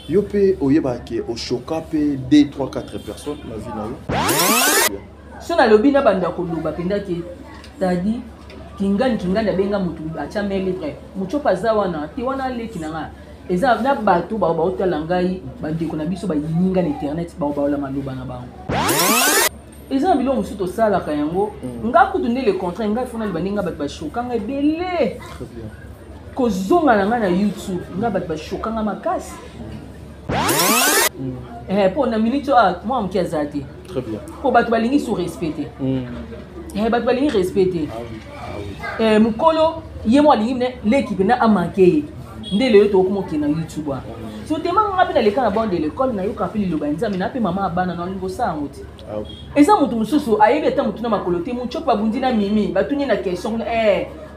Yo mpe oyebaka ke oshoka mpe 2 3 4 personnes na vie na yo. So nalobi na banda koloba mpenza ke tadi kingani kingani abenga motu atya main libre motyope aza wana te, wana aleki na ngai, eza na bato bao baotala ngai, bandeko na biso bayini ngai na internet, bao baola maloba na bango. Eza na biloko mosusu tosalaka yango. Nga kutu nde le contraire, ngai fona liba ndenge bato bashoka ngai ebele. Kozonga na ngai na YouTube, ngai bato bashoka ngai makasi mpo na minute oyo mwa moke aza te, mpo bato balingi su respect te. Bato balingi respect te. Mokolo ye mo alingi ne leki mpena amanke ye, nde lelo tokokoma okende na YouTube wana. So tema nga mpe naleka na bande de l'école, nayoka mpe liloba ya Nzambe na mpe mama ya bana, nalingi kosala yango te. Eza moto mosusu ayebi ata motu na makolo te. Mutiope abundi na Mimi, batuni na question kuna,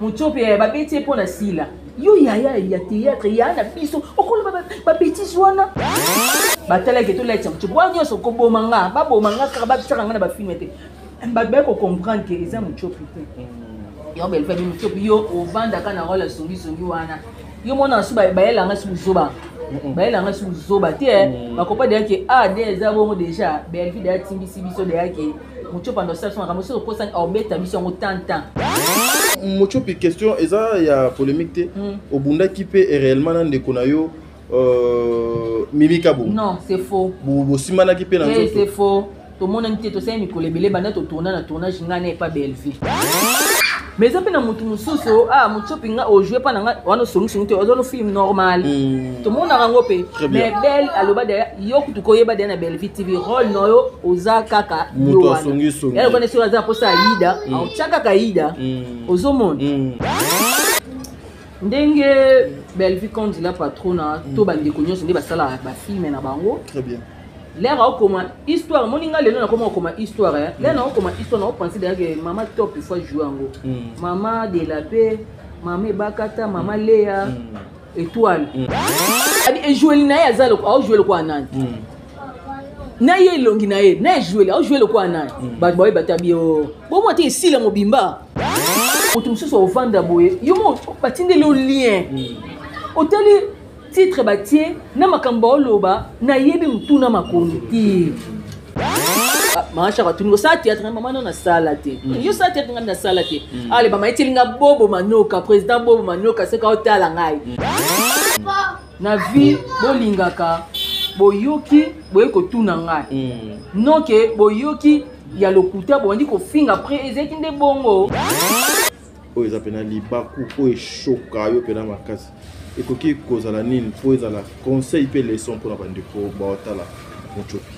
Mutiope babeti ye mpo na sila. Yo yaya ya théâtre, yaya na biso, okoloba babétise wana, batalaki tolatisa mutiope wana nyonso koboma nga, baboma nga kaka, babisaka nga na bafilme te. Bato baye kocomprendre ke eza mutiope te. Yo belfa bi mutiope, yo ovandaka na role ya songisongi wana, yo mona su bayelanga su buzoba, bayelanga su buzoba te. Bakopa deya ke ah, de eza bongo déjà Belvi deya atimbisi biso deya ke mutiope ando asala so makambo soki okosani aobeta biso yango tantan. Mutiopi, question eza ya polémique te. Obundaki mpe réellement na ndeko na yo Mimi Kabo? Non, c'est faux. Bosimbanaki mpe na nzoto? C'est faux, tomonani te. Tosali mikolo ebele banda totourna na tournage ngai na epa Belvi, mais eza mpe na motu mosusu. Ah, motsopi nga ojoue mpa na nga wana osongisongi te, oza no film normal. Tomonaka yango mpe, mais Belle aloba deya yo kutu koyeba deya na Bellevie TV, rôle na yo oza kaka yo wana yalokwana. Soki aza mposa ayida, aotya kaka ayida. Ozomona ndenge Bellevie Kondila patrona to bandeko nyonso nde basalaka bafilme na bango. Très bien. Lere aokoma histoire, omoni nga lelo nakoma okoma histoire. Lere naokoma histoire, naopense deja ke mama Top, il faut joue yango, mama de la paix, mama Ebakata, mama Lea étoile. Abi ejoueli na ye aza aojoue lokola nani na ye, elongi na ye na ejoueli, aojoue lokola nani, bato baoyeba te. Abi bomwa te, esila mobimba. Moto mosusu ovanda boye, yo mo batindeli yo lien, otali titre batie na makambo baoloba, nayebi motuna makolo te. Mama Shaka atuni osala théâtre, mama no nasala te. Yo osala théâtre, ngai nasala te. Ale bama eteli nga Bobo Manoka, président Bobo Manoka, soki aotala ngai na vie, bolingaka boyoki boye kotuna ngai noke boyoki ya lokuta, bobandi kofinga. Après ezalaki nde bongo. Oyo eza mpena libaku oyo eshoka yo mpena makasi, ekoki kozala nini mpo ezala conseil mpe leçon mpona bandeko baotala Mutiopi?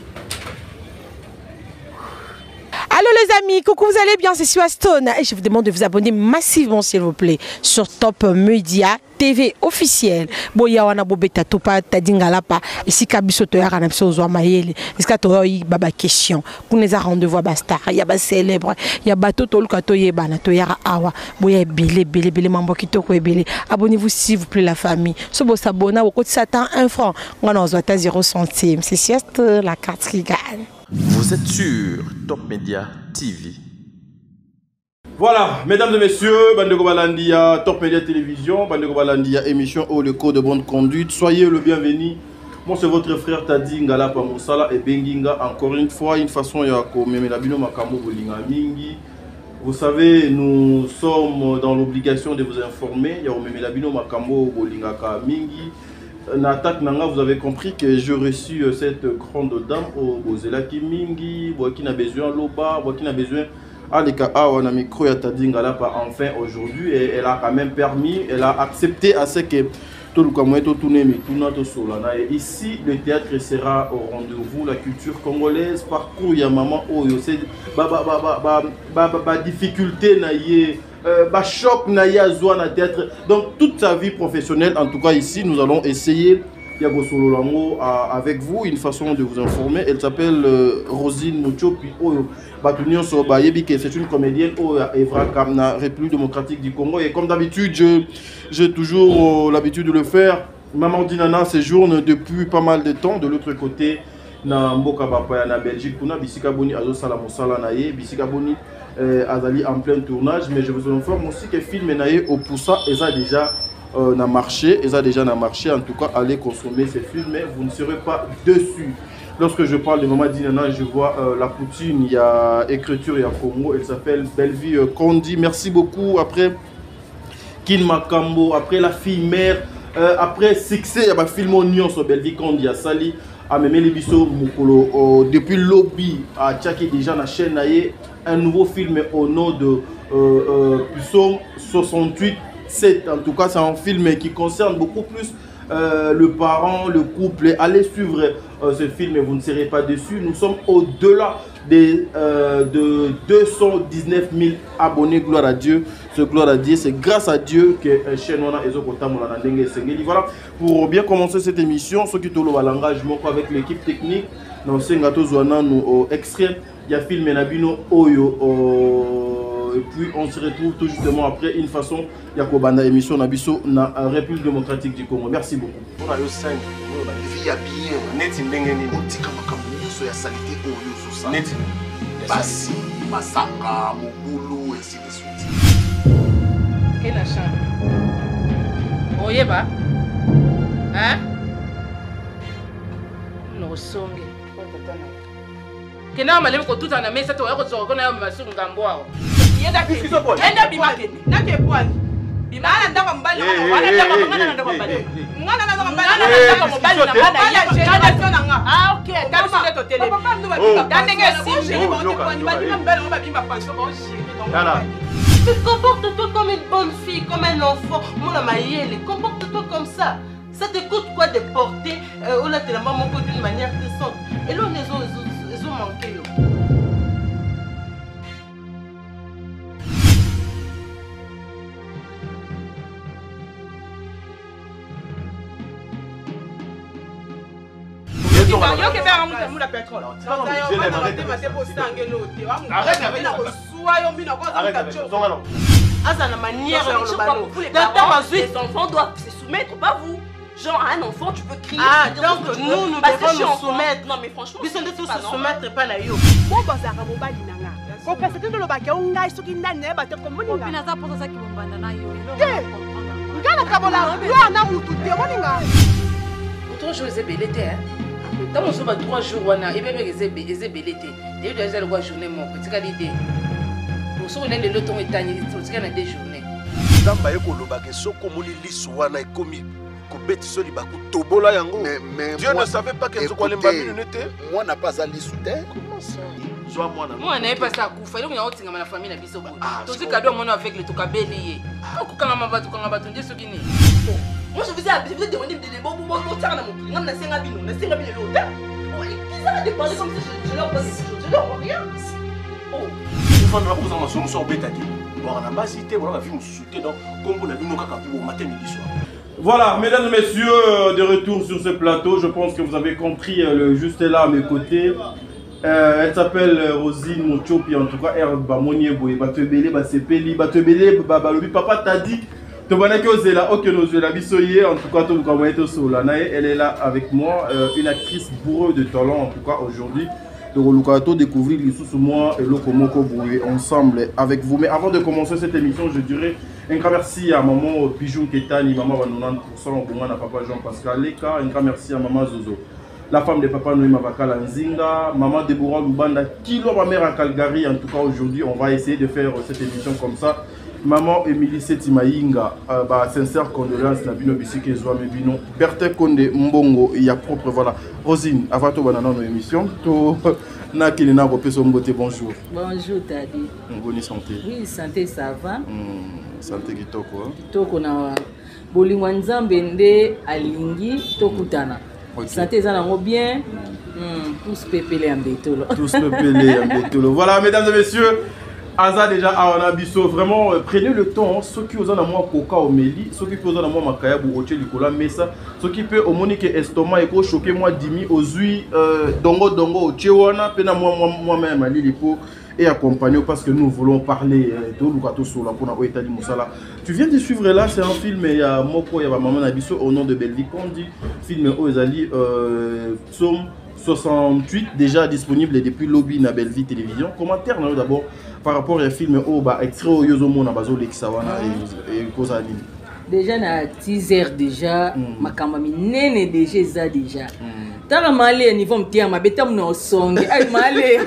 Allô les amis, coucou, vous allez bien, c'est Sua Stone et je vous demande de vous abonner massivement, s'il vous plaît, sur Top Media TV officiel. Boya wana, bobeta topa Tadinga Lapa esika biso toyaka na biso ozwa mayele, esika toyoyi ba question. Kuna eza rendez-vous ya ba star, ya ba célèbre, ya bato toluka toyebana, toyaka awa. Boya ebele ebele ebele, mambo kitoko ebele. Abonnez-vous, s'il vous plaît, la famille. So bosabona, bokotisa ata 1 franc, nga na ozwa ata 0 centime. C'est sieste la carte qui gagne. Vous êtes sur Top Media TV. Voilà, mesdames et messieurs, bandeko balandi ya Top Media Télévision, bandeko balandi ya émission O le code de bonne conduite, soyez le bienvenu. Moi, c'est votre frère Tadi Ngalapa Moussala et Benginga. Encore une fois, une façon ya komemela bino makambo bolinga mingi. Vous savez, nous sommes dans l'obligation de vous informer. Ya komemela bino makambo bolingaka mingi. Na attaque nanga, vous avez compris que j'ai reçu cette grande dame au bozelaki mingi, qui n'a besoin loba, qui n'a besoin aleka awa na micro ya Tadi Ngalapa. Enfin aujourd'hui, et elle a quand même permis, elle a accepté à ce que toluka moyen totuna mituna, tosola na ye. Ici, le théâtre sera au rendez-vous, la culture congolaise, parcours ya mama oyo, c'est ba ba ba ba ba ba ba, ba difficulté na ye, ba choc na ye azwa na théâtre, donc toute sa vie professionnelle. En tout cas, ici nous allons essayer ya kosolola yango avec vous, une façon de vous informer. Elle s'appelle Rosine Mutiopi, oyo bato nyonso bayebi ke c'est une comédienne oyo evraka na République démocratique du Congo. Et comme d'habitude, j'ai toujours l'habitude de le faire, Maman Dinana séjourne depuis pas mal de temps de l'autre côté na mboka bapaya, na Belgique kuna, bisika boni azosala mosala na ye, bisika boni azali en plein tournage. Mais je vous informe aussi que film na ye Opusa eza déjà na marché. Eza déjà na marché. En tout cas, allez consommer ces films, mais vous ne serez pas déçus. Lorsque je parle de Maman Dinana, je vois la poutine, il y a écriture, il y a Congo, elle s'appelle Bellevue Kondi. Merci beaucoup. Après Kin Makambo, après La Fille Mère, après succès, il y a un film Oignon sur Bellevue Kondi, il y a Sali, à Memeli Biso Mukolo, depuis Lobby, à Tchaki déjà la chaîne, il y a un nouveau film au nom de Psaume 68 7. En tout cas, c'est un film qui concerne beaucoup plus le parent, le couple. Allez suivre ce film et vous ne serez pas déçus. Nous sommes au-delà de 219 000 abonnés. Gloire à Dieu. Ce gloire à Dieu, c'est grâce à Dieu que chaîne wana ezokotambola na ndenge esengeli. Voilà, pour bien commencer cette émission, ce qui tolo langage moko avec l'équipe technique, dans senga tozwa nanu extrait ya film na bino oyo, et puis on se retrouve tout justement après une façon ya kobanda émission na biso na République démocratique du Congo. Merci beaucoup. Mpona yo 5 vie ya bien. Neti ndenge nini? Otika makambo nyonso ya saleté oyo ozosala. Neti basi, masanga, mobulu, ainsi de suite. Ke na chambre oyeba hein nosonge kenda malemi kotutana na mesa to oya kozwaka kona yo masuku ngambo awa. Enda, bima, kende. Nake pwani bima. Nga na ndako mobali. Wana ndako, nga na ndako mobali. Nga na ndako nga na ndako mobali na nga na ye. Génération na nga. Ah ok, ta biso nde totelemi. Ta ndenge esimbi. Baninga mibali yango babimba pension, baogérer. Tala. Mais comporte-toi comme une bonne fille, comme un enfant. Mon amayele, comporte-toi comme ça. Ça te coûte quoi de porter olatela moko d'une manière décente? Et là, ils ont manqué, yo. Yoke mpe mula pétrole. Kosuwa yo mbino. Aza na manière ya koloba no. Vous, les Tata parents, bazwi. les enfants doivent se soumettre, pas vous. Genre, à un enfant, tu peux crier, Ah, tu peux dire donc tout ce que tu nous, veux, nous parce que devons je suis nous enfant. soumettre. Non, mais franchement, Biso nde c'est pas se normal. soumettre epai na yo. Bo bazalaka mobali na nga kopesa te, ndolobaki yo ngai soki nani nayeba te komoninga. Naza mposa azaki mombanda na yo. Te, ngai nakabola gloire na mutu te, moninga. 3 jours eza ebele te. Ntango mosusu ba 3 jours wana ebebeka eza ebele te. Deyo eza lokwa journée moko etikali de soki ole lelo ntongo etani, otikali na 2 journée. Nzambe aye kolobaka soki omoni liso wana ekomi kobetisa libaku, tobola yango. Mais Dieu moi- ne savait pas ke nzoko Écoutez, alemba bino nete. Mwana mpe aza lisu te. Zwa mwana. Mwana ye mpasi akufa, eloko yango otingama na famille na biso boye. Ah, Tozwi sikoyo. kado ya mwana aveugle, tokabeli ye, kokangama bato, kokanga bato nde soki nini. Moi, je vous ai demandé de bon, bon, bon, bon, na mokili. Nga nasenga bino, nasenga bino eloko te. Oh, ils arrêtent de parler comme si je leur donne quelque chose. Je leur rends rien. Oh. Ofanda na kozanga solution, obeta te, bwaka na basi te, wana bavi mosusu te. Donc kombo na bino kaka po matin, midi, soir. Voilà, mesdames et messieurs, de retour sur ce plateau. Je pense que vous avez compris, le juste là à mes côtés. Elle s'appelle Rosine Mochopi, en tout cas, elle bamoni boye, bato ebele, basepeli, bato ebele, balobi, papa t'a dit, tobanaki ozela, ok, nozela biso ye, en tout cas, toluka moyen tosola na ye. Elle est là avec moi, une actrice bourrée de talent, en tout cas, aujourd'hui. Tokoluka to découvrir lisusu moi eloko moko boye ensemble avec vous. Mais avant de commencer cette émission, je dirais un grand merci à maman Bijou Ketani, maman va 90%, au na papa Jean-Pascal Leka, un grand merci à maman Zozo, la femme de papa Noé Mavakala Nzinga, maman Deborah Lubanda, Kilo, ma mère à Calgary. En tout cas, aujourd'hui, on va essayer de faire cette émission comme ça. Maman Émilie Setimaïnga, bah, sincère condoléances, na bino bisike ezwami bino. Berthe Konde Mbongo, il y a propre, voilà. Rosine, avant tout, banana nos émission, to na kelena kopesa mbote, bonjour. Bonjour Tadi. Bonne santé? Oui, santé ça va. Santé kitoko, hein? Kitoko na bolingo ya Nzambe nde alingi tokutana. Santé eza nango bien. Tous pepele ya mbetolo. Tous pepele ya mbetolo. Voilà, mesdames et messieurs, aza déjà awa na biso. Vraiment, prenez le temps. Soki oza na mwa coca, omeli. Soki mpe oza na mwa makayabu, otie likolo ya mesa. Soki mpe omoni ke estomac ekochoquer mwa dimi, ozwi dongo dongo, otie wana mpe na mwa mai ya malili mpo et accompagner, parce que nous voulons parler, toluka tosola mpona oyo etali mosala. Tu viens de suivre là, c'est un film ya moko ya bamama na biso au nom de Belvi Kondi, film oyo ezali Psaume 68, déjà disponible depuis lobi na Bellevue Télévision. Commentaire na yo d'abord par rapport ya film oyo, ba extrait oyo ozomona bazolekisa wana, ekozala nini? Déjà na 10 heures déjà, makambo ya minene déjà eza déjà. Tala male ya niveau motema mabe ntango na osonge ai male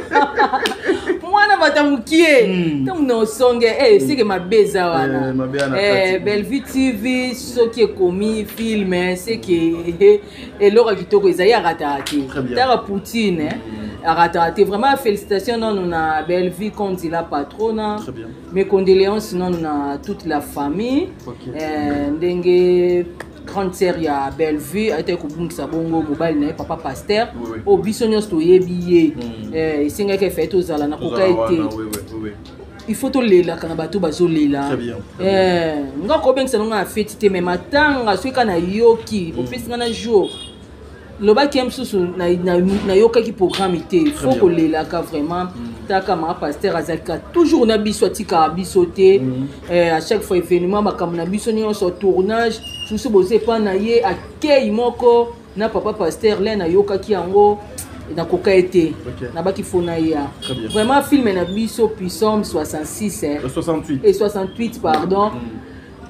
mwana bato ya mokie ntango na osonge eh, seke mabe eza wana. Eh, mabe wana Eh, kati. Bellevue TV soki ekomi film, seke eloko ya kitoko ezali, arataka te. Très bien. Tala Poutine, eh, arataka te. Vraiment, félicitation nano na Bellevue Kondila patrona. Très bien. Mes condoléances nano na toute la famille. Eh, ndenge grande sœur ya Bellevue ayetaki kobungisa bongo mobali na ye, papa pasteur oyo biso nyonso toyebi ye. Eh, esengaki efai tozala na koka Tozala ye wana, te. oui. Il faut tolelaka na bato bazolela. Très bien. Eh, nga kobengisa nonga na feti te, me matanga soki kaka nayoki opesi nga na jour lobaki ye mosusu nayokaki programme te, fo bien. kolelaka vraiment. Taka mama pasteur azalaka toujours na biso, atikaka biso te. Eh, à chaque fois événement, makambo na biso nyonso, tournage susu boza epa na ye, akei moko na papa pasteur le nayokaki yango, nakoka ye te. Nabaki fo na ya. Très bien. Vraiment, film na biso Puissance 66, eh. 68. Et 68, pardon.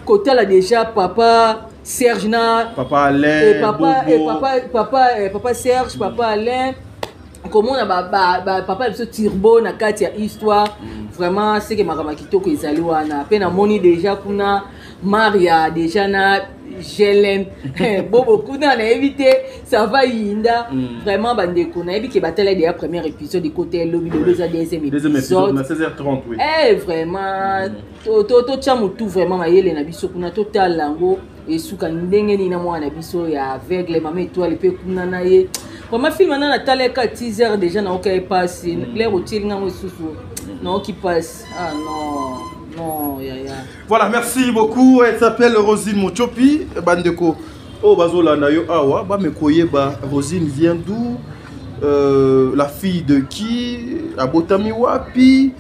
Kotala déjà papa Serge na Papa Alain, et papa et Bobo. papa Serge, papa Alain, komona ba papa biso Turbo na kati ya histoire, vraiment seke makambo ya kitoko ezali wana. Mpe namoni déjà kuna Maria déjà na Glm Bobo kuna, nayebi te, ça va yinda. Vraiment, bandeko, nayebi ke batala déjà premier épisode, ekota elobi, lelo eza deuxième Deuxième épisode épisode. na 16h30, oui. Eh, vraiment, totya motu vraiment mayele na biso kuna, totala yango esuka ndenge nini na mwana na biso ya aveugle, mama Étoile mpe kuna na ye. Vraiment, film wana natalaka 10 heures déjà, naoka ye pasi claire, otieli ngango lisusu, naoki pasi. Ah non, non, yaya. Voilà, merci beaucoup. Elle s'appelle Rosine Mochopi. Bandeko. Oh, bazolanda yo awa, ba mekoyeba Rosine vient d'où? La fille de qui? Abotami wapi?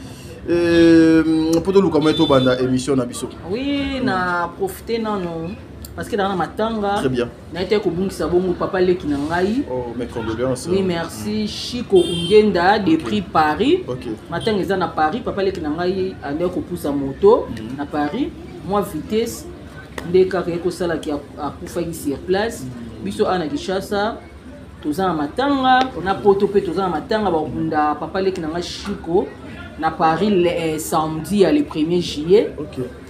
Po toluka moye tobanda émission na biso. Oui, na profite nano parce que naa na matanga. Très bien. Naye te kobungisa bongo papa leki na ngai. Oh, mes condoléances. Oui, merci. Chico Ungenda depuis Paris. Matanga eza na Paris. Papa leki na ngai andeki kopusa moto na Paris, mwa vitesse nde kaka ekosalaki akufaki sur place. Biso awa na Kinshasa toza na matanga, na Poto mpe toza na matanga. Bakunda papa leki na ngai Chico na Paris samedi ya le 1er juillet.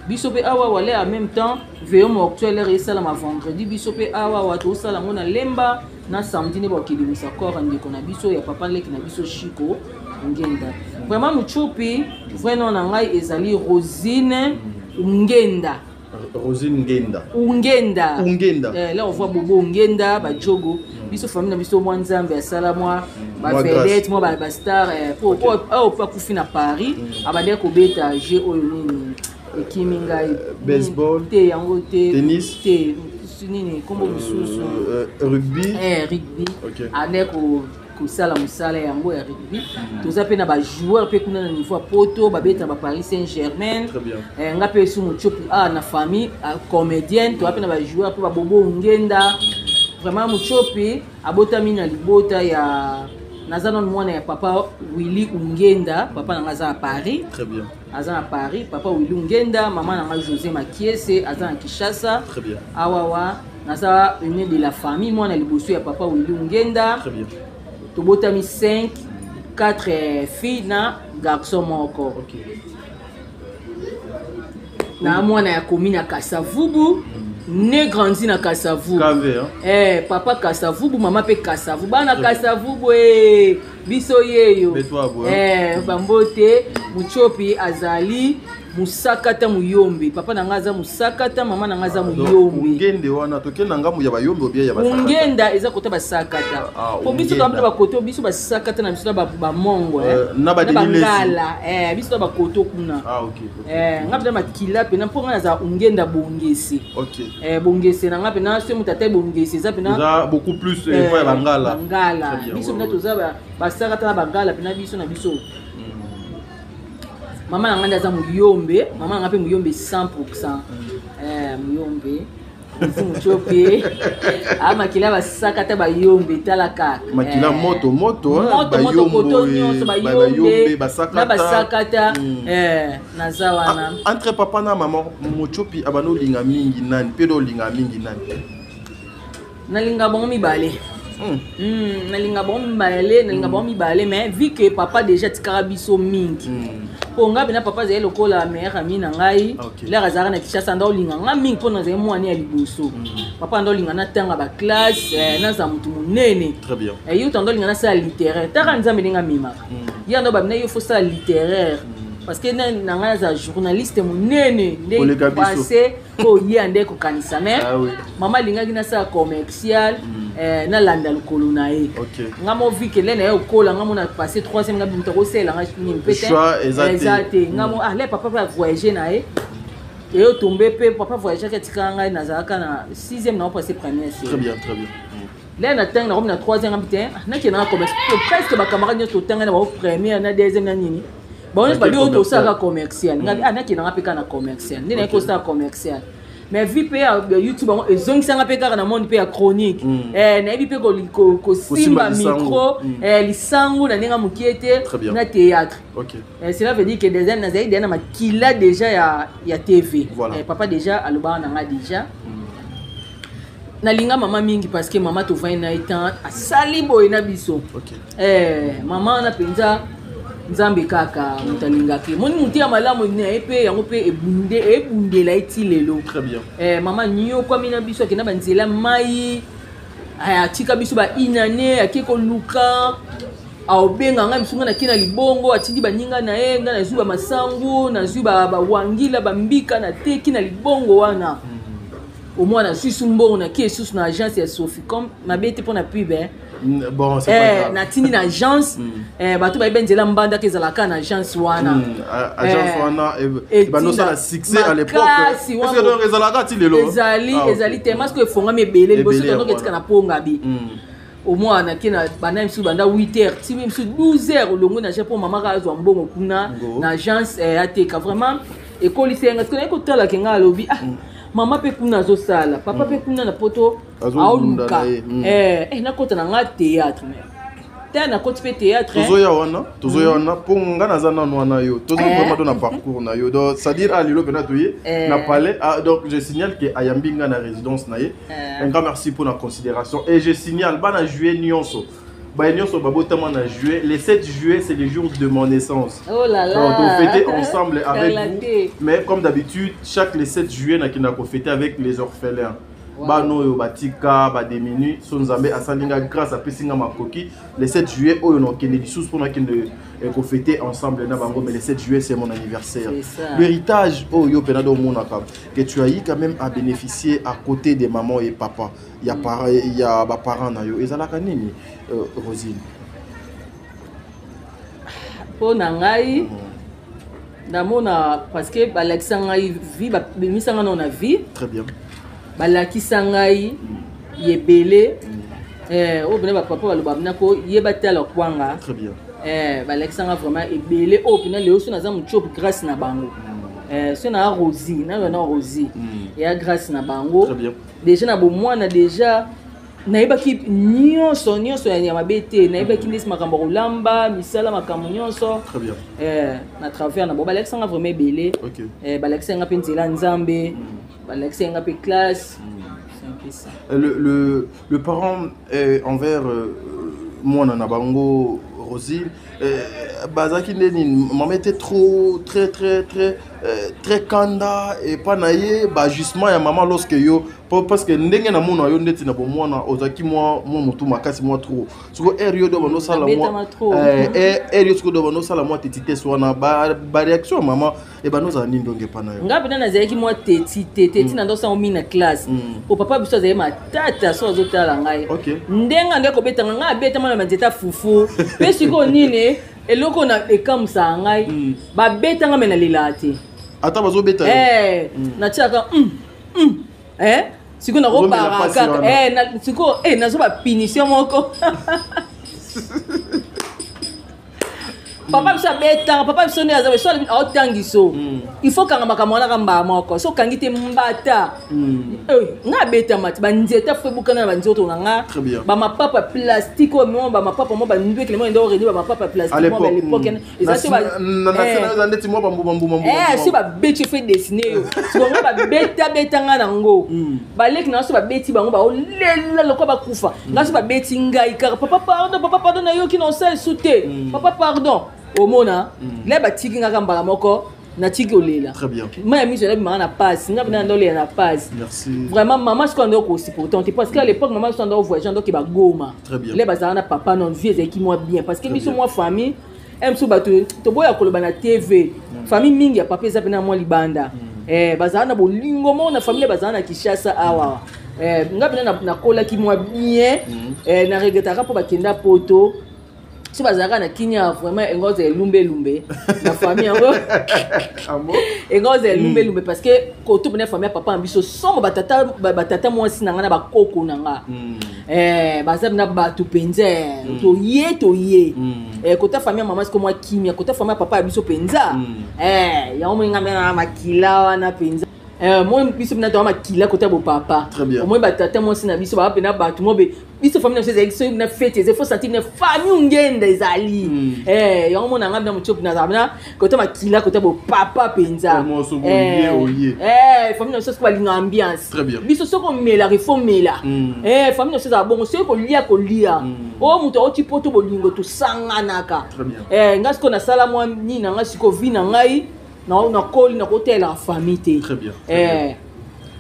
Biso mpe awa wale, en même temps veillée mortuaire esalama vendredi. Biso mpe awa wa tosala yango na Lemba na samedi nde bakelimisa corps ya ndeko na biso, ya papa leki na biso Chiko Ngenda. Vraiment, Muchupi, vrai nom na ngai ezali Rosine Ngenda. Rosine Ngenda. Ungenda. Ungenda. Eh, là on voit Bobo Ungenda, bajogo biso, famille na biso, mwa Nzambe asala mwa Mwa bavedette, grâce. mwa bastar, eh, po oyo po akufi na Paris, abandaki kobeta jeu oyo nini ekimi ngai. Baseball. Te, yango te. Tennis. Te, nini nkombo mosusu? Rugby. Eh, rugby. Andaki kosala mosala yango ya rugby. Toza mpe na bajoueur mpe kuna na niveau ya Poto, babeta ba Paris Saint Germain. Très bien. Eh, nga mpe esu Motiopi a na famille, ah, comédienne, toza mpe na bajoueur mpe babobo Ngenda. Vraiment, Motiopi abotami na libota ya, naza nano mwana ya papa Willi Ungenda. Papa na nga aza na Paris. Très bien. Aza na Paris, papa Willi Ungenda. Mama na nga José Makiese aza na Kinshasa. Très bien. Awawa naza aîné de la famille, mwana liboso ya papa Willi Ungenda. Très bien. Tobotami 5, 4 filles na garçon moko. Na mwana ya komi na Kasavubu, né grandi na Kasavubu. KV, hein? Eh, papa Kasavubu, mama mpe Kasavubu, bana Kasavubu, eh, biso yeyo. Betwa bo, Eh, bambote. Mutiopi azali mosakata muyombe. Papa na ngai aza mosakata, mama na ngai aza Donc, muyombe. Ungende wana tokende na ngambo ya bayombe obia ya basakata? Ungenda eza kota basakata. Ah, Po biso Ungenda. toza bakoto, biso basakata na biso na bamongo, eh. Na ba Denis Lesi. bangala, eh, biso na bakoto kuna. Ah, ok. Eh, nga mpena makila mpena mpo nga nazala Ungenda bongese. Eh, bongese na nga mpena so moto ata bongese eza mpena Eza beaucoup plus epai ya bangala. Bangala. Très bien, Biso ouais, mpena ouais. toza basakata na bangala mpena biso na biso. Mama na ngai nde aza moyombe, mama na ngai mpe moyombe 100. Eh, moyombe. Rosi Mutshopi a makila basakata bayombe tala kaka. Makila moto moto, moto moto koto nyonso bayombe na basakata. Naza wana. Entre papa na maman, Mutshopi abano olinga mingi nani mpe olinga mingi nani? Nalinga bango mibale. Nalinga bango mibale, nalinga bango mibale, mais vu que papa déjà tikaka biso mingi, mpo ngai mpena papa azali lokola meilleur ami na ngai. Lere azalaka na Kinshasa, nda olinga nga mingi mpo nazali mwana ya liboso. Papa nda olinga natanga baclasse, naza motu monene. Ye uta nda olinga nasala littéraire. Taka Nzambe ndenge amemaka ye, ando babina yo fosala littéraire parce que na ngai naza journaliste monene nde passé oyo ye ande kokanisa. Mais mama alingaki nasala commercial, nalanda lokolo na ye. Nga mo vi ke le na ye okola, nga mo na passé troisième, nga moto akosalela nga nini mpe te, eza te. Nga mo ah le papa mpe avoyage na ye, eyo tombe mpe papa voyageaki, atikaka ngai, nazalaka na sixième, na opasse première série. Très bien, très bien. Le na ntangi nakomi na troisième, nga te nakende na commerce. Presque bacamarade nyonso totanga na bango première na deuxième na nini, bango nyonso babi oyo tosalaka commercial. Nga ah nakende nga mpe kaka na commercial, nde naye kosala commercial. Mais vi mpe ya YouTube yango ezongisanga mpe kaka na monde mpe ya chronique. Nayebi mpe kosimba micro, lisangu na ndenge mokie te, na théâtre. Cela veut dire que déjà nazali déjà na makila déjà ya TV. Papa déjà alobaka na nga déjà. Nalinga mama mingi parce que mama tovandi na ye temps asali boye na biso. Mama wana mpenza Nzambe kaka moto alingaki, moni motu ya malamu na ye mpe yango mpe ebundela ye ti lelo. Mama nyokwami na biso, akenda banzela mai, atika biso ba inane, ake koluka, aobenga ngai mosu, ngai nake na libongo, atindi baninga na ye, ngai nazwi bamasangu, nazwi bawangila, bambika, nateki na libongo wana. Omwana nazwi mbongo, nake lisusu na agence ya Soficom, mabe te mpo na pub. Bon, c'est pas grave. Natindi na agence, bato bayebi nzela Mbandaka ezalaka na agence wana. Agence wana bandosala succès à l'époque. Est-ce que donc ezalaka ti lelo? Ezali, ezali te masque efongami ebele liboso tondoka etika na Pongabi. Omwana nake na banda misusu banda 8 heures ti misusu 12 heures, olongwe na agence mpo mama kaka azwa mbongo kuna na agence, ateka. Vraiment ekolisi yenga sikoyo naye kotalaka ngai, alobi ah mama mpe kuna azosala, papa mpe kuna na poto aoluka, nakota na nga théâtre te, nakoti mpe théâtre. Tozoya wana, tozoya wana, mpo nga naza nanu wana. Yo toza vraiment do na parcours na yo, donc c'est-à-dire ah lelo mpena toye na palais. Ah, donc je signale ke ayambi nga na résidence na ye. Un grand merci pour la considération. Et je signale bana juillet nyonso, baye nyonso babotama na juillet, le 7 juillet, c'est le jour de mon naissance. Oh là là. Donc on fêtait ensemble avec vous, mais comme d'habitude, chaque le 7 juillet nakenda kofêter avec les orphelins. Bana oyo batika badémunis so Nzambe asali nga grâce, apesi nga makoki, le 7 juillet oyo nakende lisusu mpo nakende kofêter ensemble na bango. Mais le 7 juillet, c'est mon anniversaire. L'héritage oyo mpena do omonaka que tu as eu quand même à bénéficier à côté des mamans et papa ya ya baparent na yo ezalaka nini, Rosine? Mpo na ngai namona parce que balakisa ngai vie, babimisa ngai nao na vie. Très bien. Balakisa ngai ebele oyo mpena bapapa baloba mpena ko yeba tala kwanga. Très bien. Balakisa ngai vraiment ebele oyo mpena lelo so naza motiope grâce na bango. So na Rosi, naloba na Rosi eya grâce na bango. Déjà na bomwana déjà nayebaki nyonso nyonso ya mabe te, nayebaki ndesi makambo ya kolamba, misala, makambo nyonso na travers na bango. Balakisanga vraiment ebele, balakisanga mpe nzela Nzambe, balakisanga mpe classe. C'est un peu ça. Le parent envers mwana na bango Rosine, bazalaki nde nini? Mama était trop très très très très kanda epa na ye, baajustement ya mama lorsque yo, parce que ndenge namona yo ndeti na bomwana ozalaki mwa motu makasi mwa trop. Siko ere yo do bandosala ere yo sikoyo do bandosala mwa tetitese wana, baréaction ya mama ebanda ozala nini ndonge epa na yo? Nga mpena nazalaki mwa teti te, teti na ndosango mingi na classe, po papa biso azali matata so azotala ngai ndenge ande kobetanga ngai, abetama na banzete ya fufu. Mpe sikoyo nini eloko na ekamusaka ngai, babetanga me nalelaka te. Ata bazobeta? Natiaka sikoyo nakobara kaka sikoyo nazo bapunition moko. Papa biso abetaka, papa biso nde aza so aotangiso. Il faut kanga makambo wana ka mbala moko. So okangi te, mbata. Nga abetama ti banzete fo ebukana na banzoto na nga. Très bien. Bamapapa plastique oyo mo, bamapapa mo bandwekele mo enda oreni, bamapapa À plastique mo l'époque. Ba l'époque eza so Na se eza ndeti mwa bambuma mbuma. So babeti fe dessine yo sikonga, babetabeta nga nango. Baleki na so babeti bango, baolela lokola bakufa. Nga so babeti ngai kaka: "Papa pardon, papa pardon, nayoki na osala esu te, papa pardon." Omona le batiki ngaka mbala moko, natiki olela. Très bien. Ma ya miso elabimaka na pasi, nga mpena ndolela na pasi. Merci. Vraiment, mama sikoyo ando kosupporter te, parce que à l'époque mama so ando voyage, andoke bagoma. Très bien. Le bazalaka na papa non vie ezalaki mwa bien, parce que Très biso bien. mwa famille mosusu, bato toboya koloba na TV, famille mingi ya papa eza mpena mwa libanda. Bazala na bolingo moko na famille, bazala na Kinshasa awa. Nga mpena nakolaki mwa bien. Na regretaka mpo bakenda Poto. So bazalaka na Kinya, vraiment engo ozala elumbelumbe na famille yango. Ah bon? Engo ozala elumbelumbe, parce que koto mpena famille ya papa na biso somo, batata batata mwasi na nga na bakoko na nga. Baza na bato mpenza, toye toye. Kota famille ya mama siko mwa kimia, kota famille ya papa ya biso mpenza. Yango moi nga mpe na makila wana mpenza. Moi biso mpena toa makila kota bopapa. Très bien. Omoi batata mwasi na biso baa mpena bato mo be biso famille na biso ezalaki soki na fête eza, faut sentir na famille ngenda ezali. Yango mona nga mpena motu nazala mpena kota makila kota bopapa mpenza. Vraiment, soki oye, oye. Famille na biso soki balinga ambiance. Très bien. Biso soki omelaka, ifo mela. Famille na biso ezala bongo, soki kolia, kolia. Oyo moto auti Poto, bolingo tosanganaka. Très bien. Nga sikoyo nasala mwa nini na ngai, sikoyo vie na ngai nakoli nakotelaka famille te. Très bien, très bien.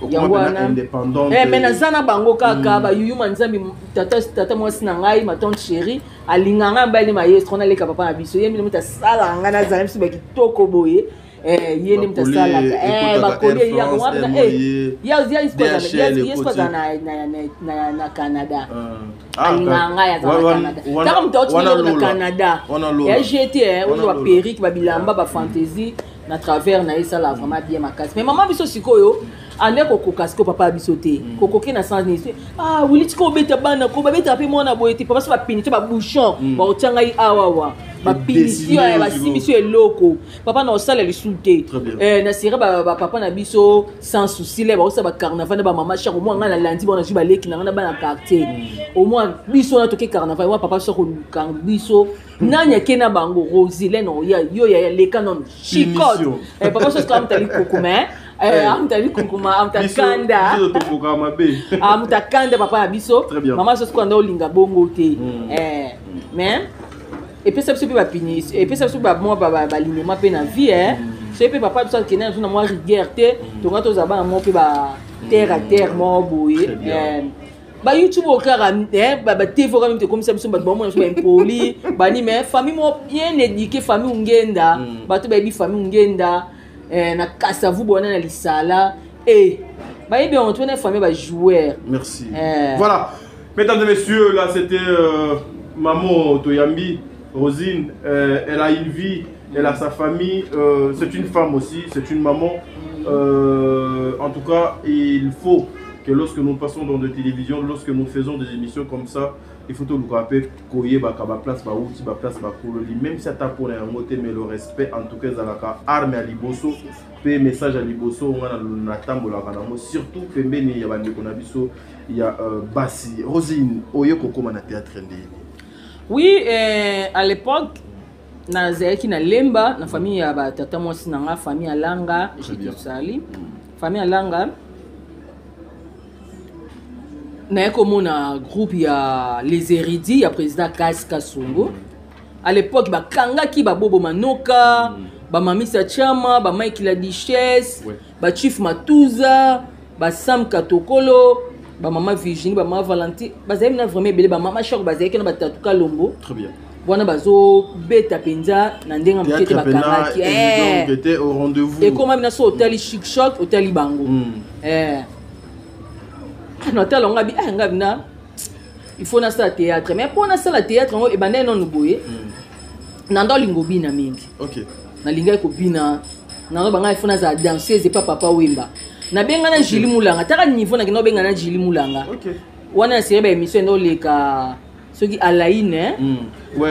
Okoma Yango mpena wana. indépendante. Mais naza na bango kaka bayuyuma nzambe. Tata, tata mwasi na ngai, ma tante chérie, alingaka ngai, mobali maestro naleka papa na biso. Ye mine moto asalaka ngai nazala biso bakitoko boye. Ye nde moto Bakole asalaka. ekotaka Bakole Air France, Air Moye, DHL ye ekoti. azala na Canada. Ah, Alingaka ngai, aza na Canada. Taka moto auti wana biloko na Lola. Canada Wana Lola. ya gt Wana oyo Lola. baperruque, babilamba, bafantaisie na travers na ye esala vraiment bien makasi. Mais mama biso sikoyo ande kokoka sikoyo papa ya biso te, kokoke na sens nini? Ah wili, tika obeta bana ko babetaka mpe mwana boye te. Papa so bapunition, babouchon baotia ngai awawa, bapunition Dessiner basimbi biso eloko, papa na osala lisu te. Très bien. Na sere bapapa na biso sans souci le baosala bacarnaval na bamama chaque omoi. Ngai nalandi bango, nazwi baleki na ngai na bana quartier. Omoi biso wana toke carnaval wa papa biso koluka biso nani ake na bango Rosilene oya yo yaya leka nono chicote. Punition. Papa so sika amutali kokoma, amutali kokoma, amutakanda. Biso tokokaka mabe. Amutakanda papa na biso. Très bien. Mama so sikoyo anda olinga bongo te. Mais epesa biso mpe bapunition, epesa biso bamwa balinema mpe na vie. Soki mpe papa biso akende na biso na mwa rigueur te, tonga tozala bana moko mpe ba terre à terre moko boye. Très bien. Bayoutube oyo kaka, batv oyo kaka tekomisa biso bato bamona biso baimpoli bani, mais famille moko bien éduqué, famille Ngenda. Bato bayebi famille Ngenda na Kasavubu wana na lisala e bayebi yango tona famille bajoueur. Merci. Eh. Voilà. Mesdames et messieurs, là c'était Maman Toyambi, Rosine. Elle a une vie, elle a sa famille. C'est une femme aussi, c'est une maman. En tout cas, il faut que lorsque nous passons dans des télévisions, lorsque nous faisons des émissions comme ça, il faut tout le rappeler koyeba ba place ba outi ba place ba kololi, même si ata pona yango te, mais le respect en tout cas ezalaka arme ya liboso pe message ya liboso nga na natambolaka nango, surtout pembeni ya bandeko na biso ya basi. Rosine, oye kokóma na théâtre ndeni? Oui, à l'époque nazalaki na Lemba na famille ya batata mwasi na nga, famille ya Langa. Très bien. Sali famille ya Langa, naye komona groupe ya Les Érudits ya président Kas Kasongo. À l'époque bakangaki babobo manoka, bamamisa Chama, bamike la Duchesse, bachief Matuza, basam Katokolo, bamama Virginie, bamama Valentine, bazali na vraiment ebele, bamama Shako bazalaki na batatu Kalombo. Très bien. Wana bazobeta mpenza na ndenge ya moke te. Théâtre pena Bakangaki. Donc était au rendez-vous. Ekoma bina so otali Chic Choc, otali bango. Natala ngo abi nga bina il faut nasala théâtre. Mais mpo nasala théâtre yango, ebandai nanu boye na ndo alinga obina mingi. Nalingaki kobina nano banga, il faut nazala danseuse epa Papa Wemba. Nabenga na Jili Mulanga, taka niveau nakenda obenga na Jili Mulanga. Wana na série baémission ende oleka. Soki Alaine, hein? Ouais,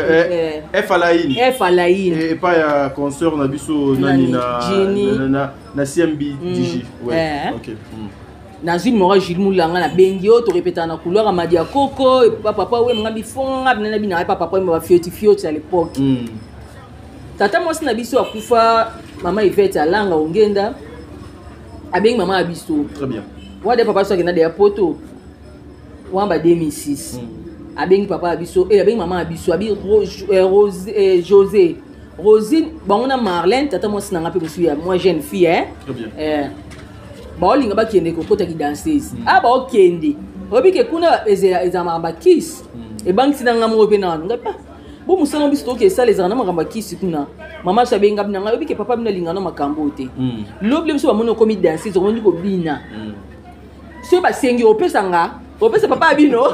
eh, F Alaine. F Alaine. Et pas ya concert na biso nani na Jenny. na CMB DJ. Ouais. Eh. OK. Nazwi numéro ya Jules Mulanga, nabengi oyo torepetaka na couloir ya Madi ya Koko, epa papa oyo nga bifonga bina na bina epa papa oyo bafioti fioti à l'époque. Tata mwasi na biso akufa, mama Ivete Alanga Ongenda, abengi mama ya biso. Très bien. Wana papa biso akenda deya Poto wana ba 2006. Abengi papa ya biso e abengi mama ya biso, abi José, Rosine, bango na Marlène, tata mwasi na nga mpe mosusu ya mwa jeune fille, eh? Très bien. Baolinga bakende kokotaki danseuse. A baokende, oyebi ke kuna ezala makambo ya kisi, ebangisi na nga moko mpe nanu ngai pa bo mosala biso tokoki esala, ezala na makambo ya kisi kuna. Mama so abenga bina ngai, oyebi ke papa bino alinga na makambo oyo te. Lobi biso bamoni okomi danseuse, okomi kobina, soki basengi opesa nga, opesa papa ya bino.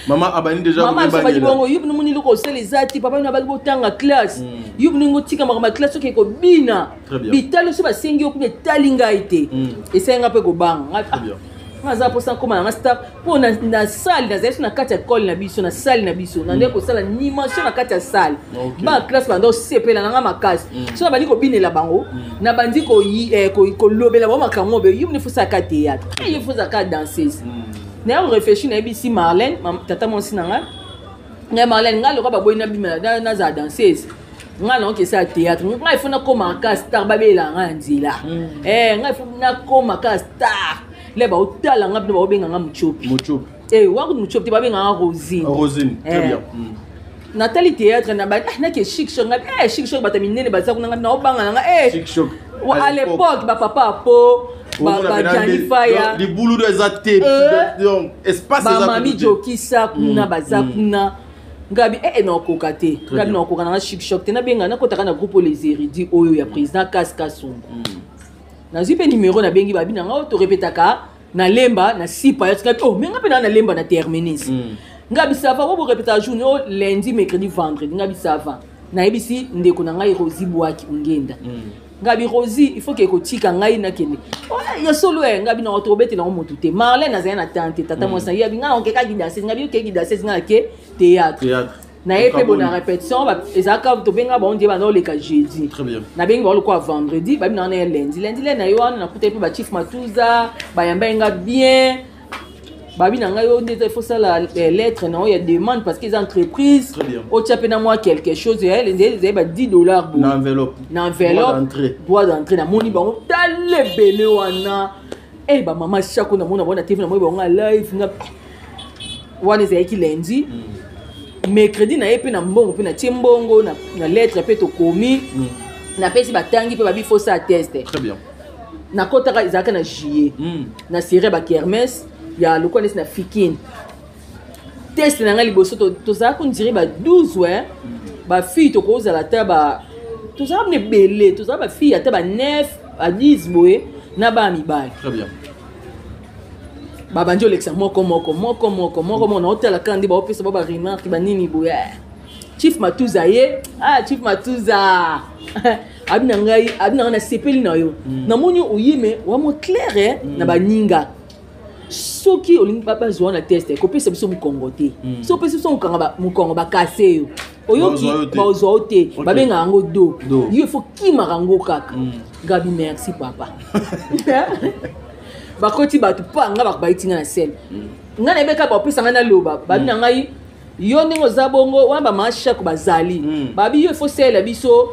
Mama abani déjà. Mama biso baki komibangela. bongo, yo bino moni eloko osala eza te, papa bino abaki botanga classe, yo bino ngo tika makambo ya classe, soki ekobina. Très bien. Bitali so basengi yo kuna, etali ngai te. Esali nga mpe kobanga ngai. Très bien. Nga aza mposa nkóma nanga star mpo na salle, nazali so na kati ya ekole na biso, na salle na biso, na ndenge kosala animation na kati ya salle. Bana classe banda osepela nanga makasi. So nabandi kobinela bango, nabandi kolobela bango makambo oyo yo moni fosaka théâtre, ye fosaka danseuse. Naye koréfléchir, nayebisi Marlène, tata mwasi na ngai, ngai Marlène, ngai lokwa baboyi nabima nazala danseuse, ngai naoki esala théâtre, ngai ifo nakóma ka star, babela ngai na nzela. Ngai ifo nakóma ka star, le baotala ngai bino, baobenga ngai Mutiopi. Mutiopi. Wakuti Mutiopi te, babenga ngai Rosine. Rosine, très bien. Natali théâtre na ba nake Chic Choc, ngai Chic Choc, bato minene baza kuna, ngai naobanga na ngai. Chic Choc. À l'époque, bapapa apo bajani faya. Libulu do eza te, donc espace eza bamami kutu te. Jokisa kuna, baza kuna, ngabi naokoka te, ngabi naokoka nanga Chic Choc te. Nabenga, nakotaka na groupe oyo Les Érudits, oyo ya président Kas Kasongo. Nazwi mpe numéro, nabengi, babi na nga oyo torepetaka na Lemba na Sipa ya ngabi, oh, me nga mpe naa na Lemba na Terminus. Ngabi ça va, oyo borepetaka journée oyo lundi, mercredi, vendredi. Ngabi ça va. Nayebisi ndeko na ngai Rosi Bwaki Ongenda, ngabi Rosi, il faut ke kotika ngai nakende. Oh, ya solo e ngabi na tobetela ngo motu te. Marlène azali na tante, tata mwasi na ye, abi ngai okekaki danseuse, ngabi okeki danseuse, ngai nake théâtre. Théâtre. Na ye mpe Okaboni. bona répétition ezalaka tobenga bango ndie banda oleka jeudi. Très bien. Nabengi bango lokola vendredi, babi na wana ya lundi, lundi le na ye wana nakuta ye mpe bachief Matuza bayamba ye nga bien, babi na ngai oyo nde eza, il faut sala lettre na oyo ya demande parce que eza entreprise. Très bien. Otia mpe na mwa quelque chose, ezali ba 10 $ boye. Na enveloppe. Na Droit enveloppe. d'entrée. Droit d'entrée. Namoni bango tala ebele wana e bamama Shako, namoni bango na TV, namoni bango na live. Nga wana ezalaki lundi. Mercredi na ye mpe na mbongo mpe natie mbongo na lettre mpe tokomi, napesi, batangi mpe babi fosa ya test. Très bien. Nakotaka, ezalaka na juillet, na série bakermesse ya lokola neti na Fikine. Test na ngai liboso, tozalaka on dirait ba 12, we bafille tokozala ata ba tozalaka bino ebele, tozalaka bafille ata ba 9 ba 10 boye na bana mibali. Très bien. Babandi olekisa moko moko moko moko moko moko, naotala kaka nde baopesa bao baremarque banini boye. Chief Matuza ye, ah, Chief Matuza abi na ngai, abi na ngai, nasepeli na yo, namoni oyeme wa mo clair na baninga. Soki olingi bazwa na test, kopesa biso mokongo te. Soki opesi biso mokongo, bakase yo, oyoki? Bazwa yo te. Bazwa yo te. Babengaka yango do. Do. Yo ifo kimaka yango kaka. Gabi merci papa. Bakoti bato mpo nga bayiti nga na scène, ngai nayebi kaka bapesa ngai naloba, babi na ngai yo ndenge oza bongo wana, bamama Shako bazali, babi yo ifo sela biso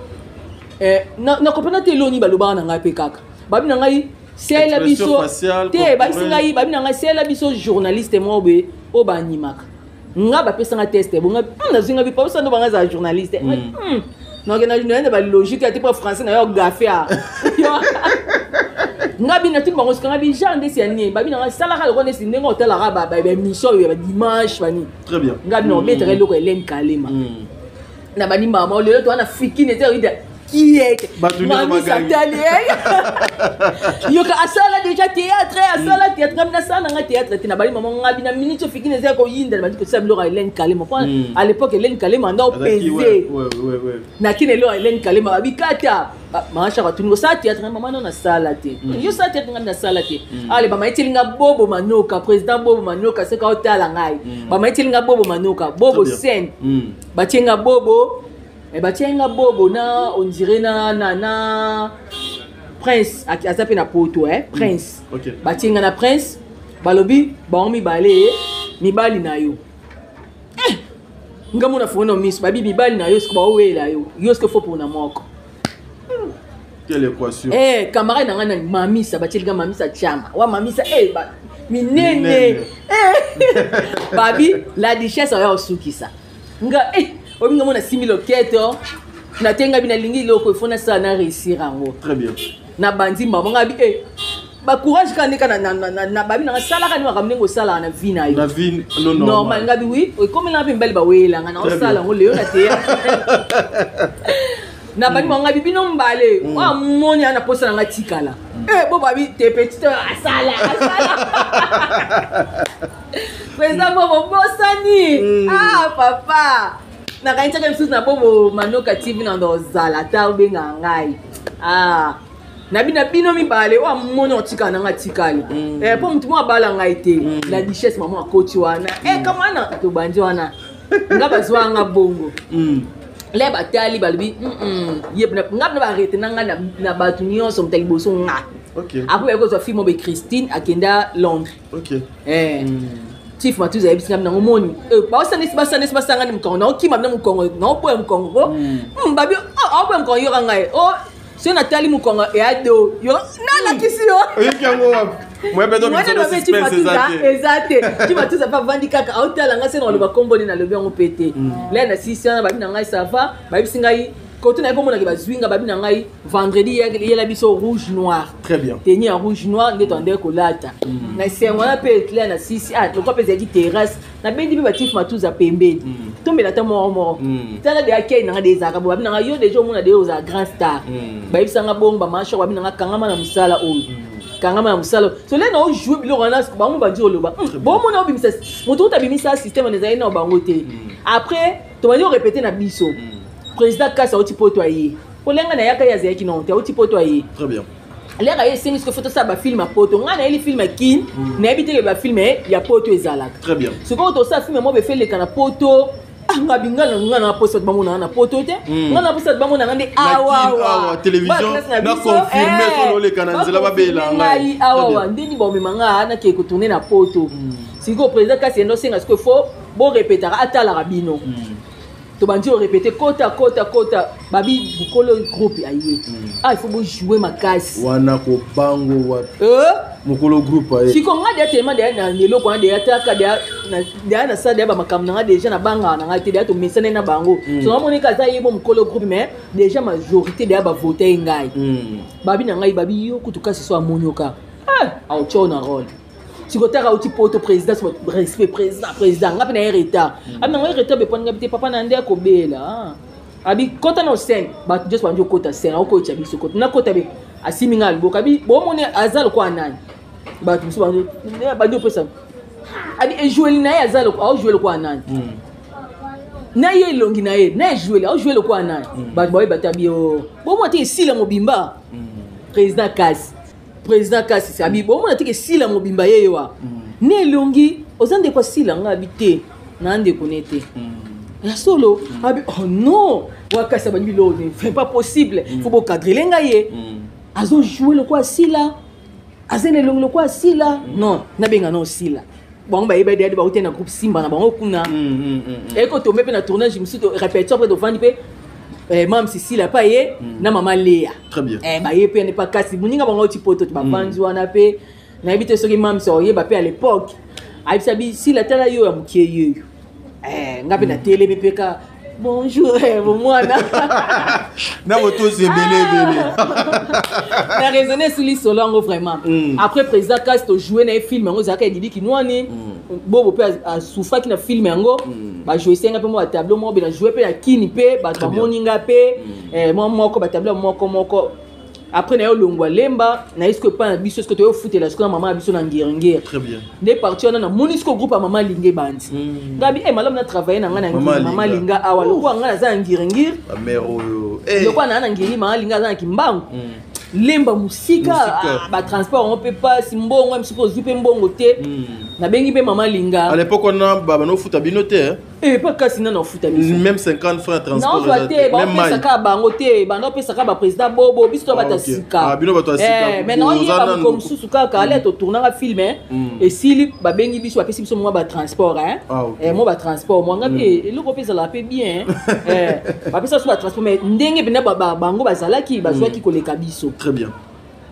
nakopena te eloni balobaka na ngai mpe kaka babi na ngai sela Expression biso faciale, te, babisi corporelle. ngai, babi na ngai sela biso journaliste moko boye oyo baanimaka nga, bapesanga test bonga, nazwi nga bipa osando banga azala journaliste. Nakende na balogique ya te mpo français na yo gafe a nga bino natuni bango sika nga bi genre ndesi ya nini, babi nanga salaka lokola ndesi ndenge otalaka baémission oyo ya badimanche banini. Très bien. Nga bino obetaka eloko Helene Kalema na bani mama lelo toza na Fikine te oyida. Kieke Bato nyonso mamisa bagangi. atali yoka asala déjà théâtre, asala théâtre. Ngabi nasala nanga théâtre te. Nabali mama ngabi na minute ofikini eza ya koyinda, bandi kosala biloko ya Hélène Kalema po à l'époque Hélène Kalema anda Azalaki, opese. Nakini eloko ya Hélène Kalema, babikata mama Shaka atuni kosala théâtre. Mama no nasala te, yo sala théâtre, ngai nasala te. Ale bama etielinga Bobo Manoka, président Bobo Manoka, soki aotala ngai, bama etielinga Bobo Manoka, Bobo Très bien. scène. Batie nga Bobo, batie nga Bobo na on dirait na Prince, aza mpe na poto, Prince. Batie nga na Prince, balobi bango mibale mibali na yo. Nga mona fongo na miso, babi mibali na yo soki baowela yo, yo soki fo mpona moko. Quelle équation! Camarade na ngai nani, Mamisa, batielinga Mamisa Chama wa Mamisa, minene. Minene. Babi la duchesse oya osukisa nga, obi nga mona simbi loketo natenga bi nalingi eloko efo nasala na réussir yango. Très bien. Na bandi mama nga bi bacourage kaka ndeka na babi nanga salaka ni makambo ndenge osalaka na vie na yo. Na vie non normal. normal. Nga bi wi ekomelanga mpe mibali baweyelanga na Très osala bien. yango leyo na théâtre na bandi bango bi bino mbale wa moni ana posa nanga tikala. Bo babi te petit asala asala président Bobo bosani. Ah papa, nakanisaka misusu na Bobo Manoka TV na ozala ata obengaka ngai. Ah na bino mibale oyo amoni otikala nanga tikali, mpo motu moko abala ngai te. La duchesse mama akoti wana, kamwana tobandi wana nga bazwanga bongo. Le batali balobi ye nga mpena barete na ngai na bato nyonso, moto ya liboso nga. Après bayaki kozwa fille mobe Christine, akenda Londres. Chief Matuza ayebisi nga nango moni baosanisi basanisi basangani mokongo naokima bina mokongo naoboya mokongo ko babi aoboya mokongo yoka ngai o soki natali mokongo eya do yo nalakisi yo. Oyoki yango wapi? Moye mpe Mwana tobimisa na suspense eza te. Eza te. Chief Matuza mpe avandi kaka aotala ngai se na koloba kombo nini, nalobi yango mpe te. Le na sisi wana babi na ngai ça va, bayebisi ngai koto naye komonaki bazwi nga, babi na ngai vendredi yela biso rouge noir. Très bien. Tenue ya rouge noir nde tondeki kolata na esengo wana mpe eclair na sisi. Ah lokwa mpe ezalaki terrasse, nabendi mpe bachief Matuza pembeni, tombela ata moko moko. Tala de akei nanga de ezalaka bo babi nanga yo déjà omona de ozala grand star. Bayebisanga bongo bamashok, babi nanga kangama na mosala oyo, kangama na mosala oyo. So le na ojoue biloko wana, bango bandi oloba bomona obimisa moto kuta abimisa système wana ezali na bango te. Après tobandi orépété na biso, président Kasi auti poto aye kolenga na yaka ye azalaki nango te, auti poto aye. Très bien. Lere aye esengi soki fo tosala bafilm ya poto, ngai nayeli film ya Kine, nayebi teke bafilm ya poto ezalaka. Très bien. Sikoyo tosala film moko befe eleka na poto. Ah, ngabi ngai na ngai na posa bato bamonanga na poto te. Ngai na posa bato bamonanga nde Na Kin, awawa awa, télévision, na confirme soki oleka na nzela babela ngai. Ngai awawa ndeni baomema nga nakee kotourne na poto. Sikoyo président Kasi endo osenga sikoyo fo borepetaka atalaka bino. Tobandi orépété kota kota kota, babi mokolo groupe aye, ah il faut bojoue makasi. Wana kobango wapi? Mokolo groupe aye. Siko nga deya tellement deya na eloko wana deya taka deya deya na sala deya bamakambo na nga déjà nabangaka na ngai te, deya tomesane na bango. So namoneka aza ye mo mokolo groupe, mais déjà majorité deya bavote ye ngai. Babi na ngai babi yo kutu kasi so amoni oka aotya na rôle. Siko taka auti poto, président so respect président président nga mpe na ye retard, abi na ngai retard beponi nga bi te papa na nde akobela. Ah. Abi kota na scène, bato nyonso bandi okota scène, aokotya biso kota nakota be asimi ngai liboka abi bomoni aza lokola nani, bato mosusu bandi opesa abi ejoueli na ye aza aojoue lokola nani na ye elongi na ye na ejoueli aojoue lokola nani, bato bayeba te abi o bomona te esila mobimba. Président Kasi, président Kasi abi bomona teke esila mobimba ye wa ne elongi oza ndeko asila nga abi te na ndeko ne te ya solo abi oh non wakasi abandi biloko ne c'est pas possible, faut bocadrele ngai ye azojoue lokola asila, aza na elongi lokola asila non nabenga na osila bango bayeba deyadi bauti na groupe Simba na bango kuna ekotombe mpe na tournage mosusu répétition mpe tovandi mpe mame Sisila pa ye na mama Lea. Très bien. Baye mpe ne pa kasi moninga bango auti poto bavandi wana mpe nayebi te soki mame oyeba mpe à l'époque ayebisa bi Sila tala yo ya mokie yeyo. Nga mpe natelemi mpe ka bonjour, bomwana. Na botosi ebele ebele. Na raisonné sur lisolo yango vraiment. Après président Kasi tojoue na ye film yango ezalaka edidi kinwani. Bobo mpe asufaki na film yango. Bajouise nga mpe mwa batableau moko be na joue mpe na kini mpe bato bamoni nga mpe mwa moko batableau moko moko. Après naye olongwa Lemba, naye sikoyo epai na biso, sikoyo toyofutela sikoyo na mama na biso na Ngiringiri. Nde parti wana namoni sikoyo groupe ya mama Linga ebandi. Ngabi e malamu na travaille na ngai na mama Linga awa, lokola ngai naza na Ngiringiri, lokola naa na Ngiri, mama Linga aza na Kimbangu. Lemba mosika, batransport yango mpe mpasi, mbongo misusu ozwi mpe mbongo te. Nabengi mpe mama Linga. À l'époque wana banofuta bino te? Eh, pa kasi nano afuta biso. Même 50 francs transport? Naozwa te, baopesaka bango te, banda opesaka baprésident Bobo, biso to bata sika. Bino bato ya sika. Mais naoyeba moko mosusu kaka ale totournaka film esili, babengi biso, bapesi biso mwa batransport, mwa batransport mwanga mpe eloko mpe ezalaka mpe bien. Bapesa biso batransport, mais ndenge mpena bango bazalaki bazwaki koleka biso. Très bien.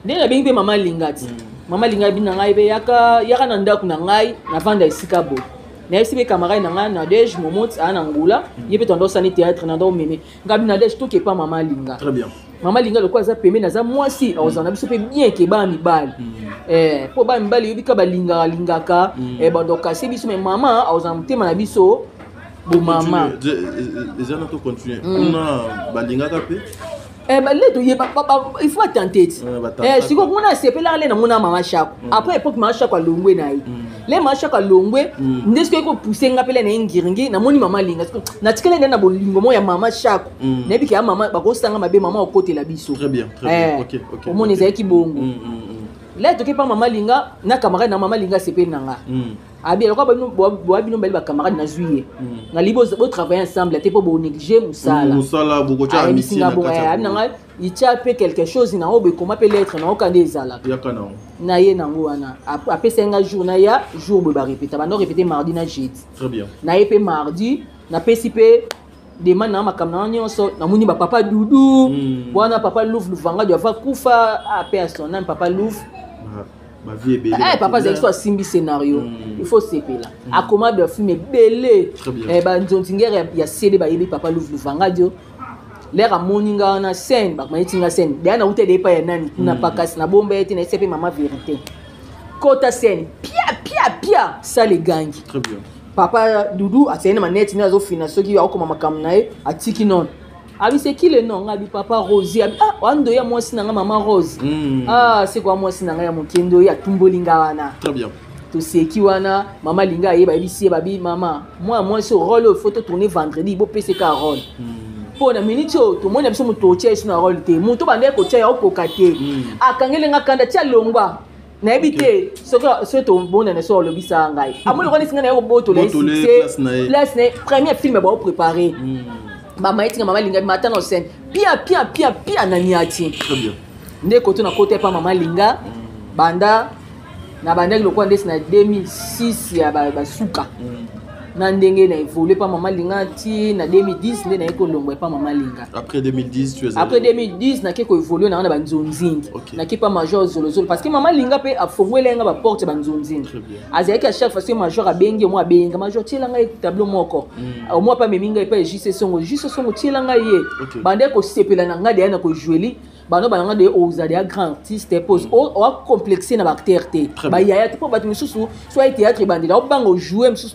Ndenge nabengi mpe mama Linga ti, mama Linga bino na ngai mpe yaka, yaka na ndako na ngai, navanda esika boye. Nayebisi mpe camarade na ngai Nadege Momot, aa na Ngula, ye mpe tondo osani théâtre na ndo omeme ngabi Nadege, toke pa mama Linga. Très bien. Mama Linga lokola aza pembeni, aza mwasi, akozala na biso mpe bien ke bana mibali, mpo bana mibali yobi ka balingaka lingaka bando okase biso, mais mama akozala motema na biso bomama. Eza na to continue kuna, balingaka mpe. Le toyeba, il faut atante ti sikoyo kuna asepelaka le namona mama Shako. Après époque mama Shako alongwe na ye, le mama Shako alongwe nde sikoyo ekopousse nga mpele na ye Ngiringi, namoni mama Linga. Natikali nde na bolingo moko ya mama Shako, nayebi ke ya mama bakosanga mabe, mama okotela biso. Omoni ezalaki bongo. Le toke mpa mama Linga na camarade na mama Linga, asepeli na nga, abi lokola boa bino bali bacamarade, nazwi ye, nalingi botravaille ensemble te mpo bonéglige mosala. Mosala bokotia amitié na kati. Abi na ngai itya mpe quelque chose na oyo bekoma mpe lettre na oka nde ezalaka. Yaka nango. Na ye nango wana apesai nga jour na ya jour boye, barépéta, bando répété mardi na jeudi. Très bien. Na ye mpe mardi napesi mpe demande na makambo na nyonso, namoni bapapa Dudu wana, papa Louf Luvanga ava kufa ape ya son âme, papa Louf. Bavie ebele. Papa azalaki so asimbi scénario, il faut sepela, akoma bafilm ebele, banzonzingere ya cd bayebi papa Louf Luvanga dio. Lere amoni nga wana scène, bamayeti nga scène deya, nauta de epai ya nani kuna pakasi na bomba ye te, nayesi mpe mama vérité, kota scène, pia pia pia, sale egangi. Très bien. Papa Dudu azali na maneti nde azofina, soki akokoma makambo na ye, atiki nono, abi c'est qui le nom? Nga abi papa Rosie. Abi ah, wando ya mwasi na nga mama Rose. Ah, c'est kwa mwasi na nga ya mokendo ye atumboli nga wana. Très bien. Toseki wana, mama Linga ayeba, ayebisi ye, babi mama mwana mwasi oyo rôle oyo faut totourne vendredi, bopesa ka rôle mpo na minute oyo tomoni na biso moto otia yesu na rôle te, moto bandeki kotia ya okoka te, akangeli nga kanda tia longwa, nayebi te soki tobonana so olobisaka ngai, amoni lokola neti ngai naye kobotola ye succès, place na ye. Premier film baoprépare, bamayetinga mama Linga mata na scène, pia pia pia pia na niati nde koto na kota epa mama Linga. Banda na bandaki lokola ndeti na 2006 ya basuka na ndenge na évolue pa mama Linga ti na 2010 nde naye kolongwa epa mama Linga. Après 2010 tu es Après 2010 nake koévolue nanga na banzonzingi, nake pa major Zolozolo, parce que mama Linga mpe afongweli nga baporte ya banzonzingi. Azalaki à chaque fois soki major abengi omoi, abenga major, tiela ngai tableau moko omoi mpe amemi ngai epai Jise Songo, Jise Songo tiela ngai ye, bande kosepela na ngai deya na kojoueli bano bananga de ozali ya grand artiste po oacomplexe na baacteur te, bayaya te, mpo bato misusu so aye théâtre ebandela obanga ojoue mosusu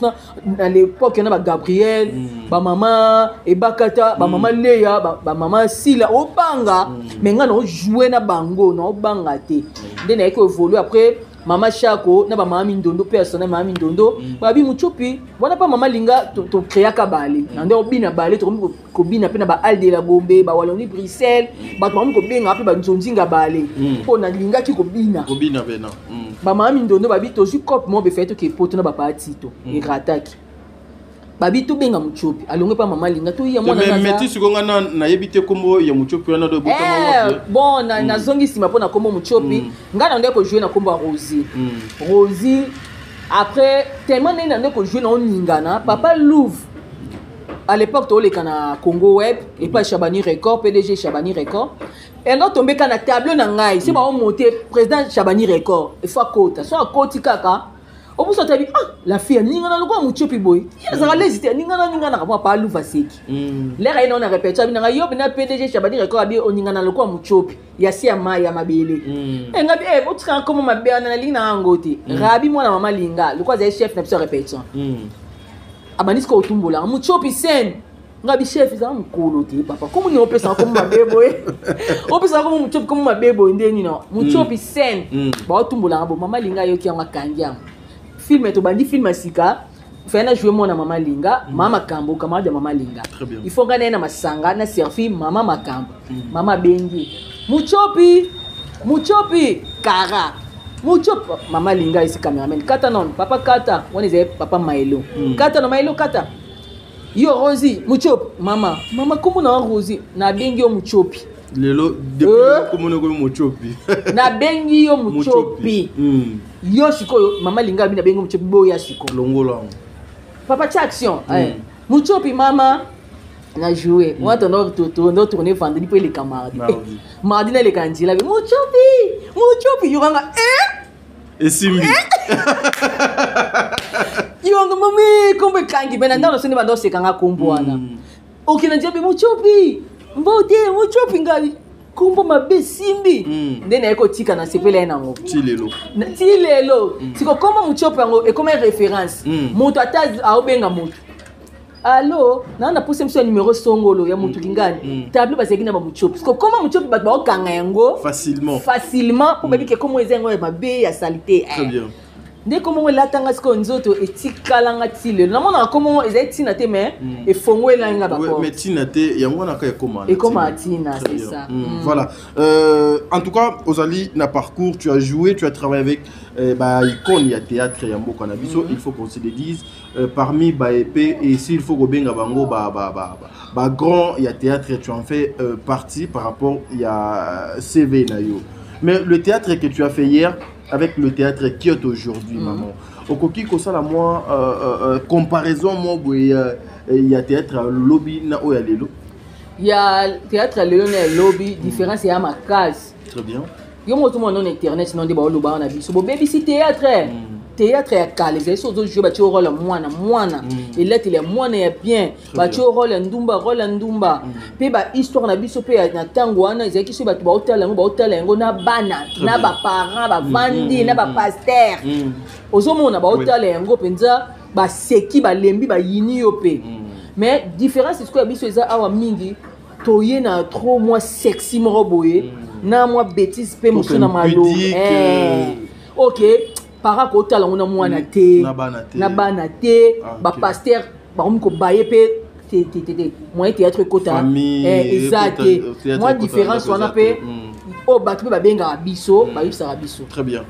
na l'époque na bagabriel, bamama Ebakata, bamama Leya, bamama Sila, obanga, mais ngai naojoue na bango naobanga te. Nde nayaki koévolue après mama Shako na bamama Mindondo mpe asona mama Mindondo, babi Muchopi wana mpa mama Linga, tocréaka bale na nde obina bale, tokomi kobina mpe na baalde la Gombe, bawaloni Bruxelles, bato bakomi kobenga mpe banzonzinga bale mpo nalingaki kobina. Kobina pena. Bamama Mindondo babi tozwi cope moko befai toke poto na bapaa Tito, erataki, babi tobenga Muchopi alongwe mpa mama Linga, toyiya mwana. Meti sikoyo nga nayebi te kombo ya Muchopi wana do. Bon, nazongi nsima mpo na kombo Muchopi, ngai na nde kojoue na kombo ya Rosie. Rosie après tellement ndenge na nde kojoue na oningana papa Louvre à l'époque toleka na Congo Web epai Chabani Record, PDG Chabani Record endo tombeka na tableau na ngai, so baomonte président Chabani Record, il faut akota, so akoti kaka. Obuso atabi, ah, la fille aningana lokola mutiopi boye. Ye azalaka lezi te, aningana aninganaka mwa pa luva seki. Lere aye na ona répétition abi nanga yo bena PDG Shabani record abi oningana lokola mutiopi ya se ya mai ya mabele. Eh ngabi eh botika nkomo mabe wana nalingi na yango te. Rabi mwana mama linga lokola azali chef na biso ya répétition. Abandi sikoyo otumbolanga mutiopi scène. Nga bi chef ezala mokolo te papa komo nini opesaka komo mabe boye opesaka komo mutiopi komo mabe boye nde nini mutiopi scène baotumbolanga bo mama linga ayoki yango akangi yango film tobandi film ya sika faya na jouer mwana mama linga mama makambo camarade ya mama linga il faut nga naye na masanga na servi mama makambo mama abengi mutiopi mutiopi kara mutiopi mama linga esi cameraman kata non papa kata wana ezali papa maelo kata no maelo kata yo Rosie mutiopi mama mama kombo na Rosie nabengi yo mutiopi lelo depuis kombo na komi mutiopi nabengi yo mutiopi yo sikoyo mama linga abi nabengi yo mutiopi boya sikoyo longola yango papa tia action mutiopi mama na jouer moi tondo tondo tourner vendredi po eleka mardi mardi naleka nzela mutiopi mutiopi yokanga eh esimbi yongo mami kombo ekangi me na ndako nasoni banda osekanga kombo wana okende nzambe mutiopi mbote mutiopi ngai kombo mabe esimbi nde naye kotika na sepela ye nango ti lelo ti lelo siko kombo mutiopi yango ekoma référence moto ata aobenga moto allo naa na posa biso ya numero songolo ya motu kingani tableau bazalaki na bamutiopi siko koma mutiopi bato baokanga yango facilement facilement mpo bayebi ke komo eza yango ya mabe ya salite très bien nde komongo elatanga sikoyo nzoto etikalanga ti lelo namonaka komongo ezali ntina te mais efongwelaki nga Ouais, mais ntina te yango wana kaka ekoma ekoma ntina c'est ça. Voilà, en tout cas ozali na parcours, tu as joué, tu as travaillé avec ba icône ya théâtre ya mboka na biso, il faut qu'on se le dise, parmi ba épée et s'il faut kobenga bango ba ba ba ba grand ya théâtre, tu en fais partie par rapport ya CV na yo. Mais le théâtre que tu as fait hier avec le théâtre qui est aujourd'hui, maman, okoki kosala moi comparaison moi boye ya théâtre lobi na oyo ya lelo? Ya théâtre lelo na lobi, différence ya makasi. Très bien. Yo moto mona na internet no nde baoloba wana biso bobebisi théâtre. Théâtre ya kala ezali so ozojoue batie rôle ya mwana mwana, elateli ya mwana ya bien, batie rôle ya ndumba, rôle ya ndumba mpe bahistoire na biso mpe na ntango wana ezalaki soki bato baotala yango, baotala yango na bana na baparent bavandi na bapaster, ozomona baotala yango mpenza baseki balembi bayini yo mpe. Mais différence sikoyo ya biso eza awa mingi toye na trop mwa sexy moko boye na mwa bêtise mpe mosusu na malo. Ok, para kotala yango na mwana te, na bana te, bapaster bakomi kobaye mpe te te te te moyen théâtre ekota eza te. Mwa différence wana mpe oyo bato mpe babengaka biso, bayebisaka biso. Très bien.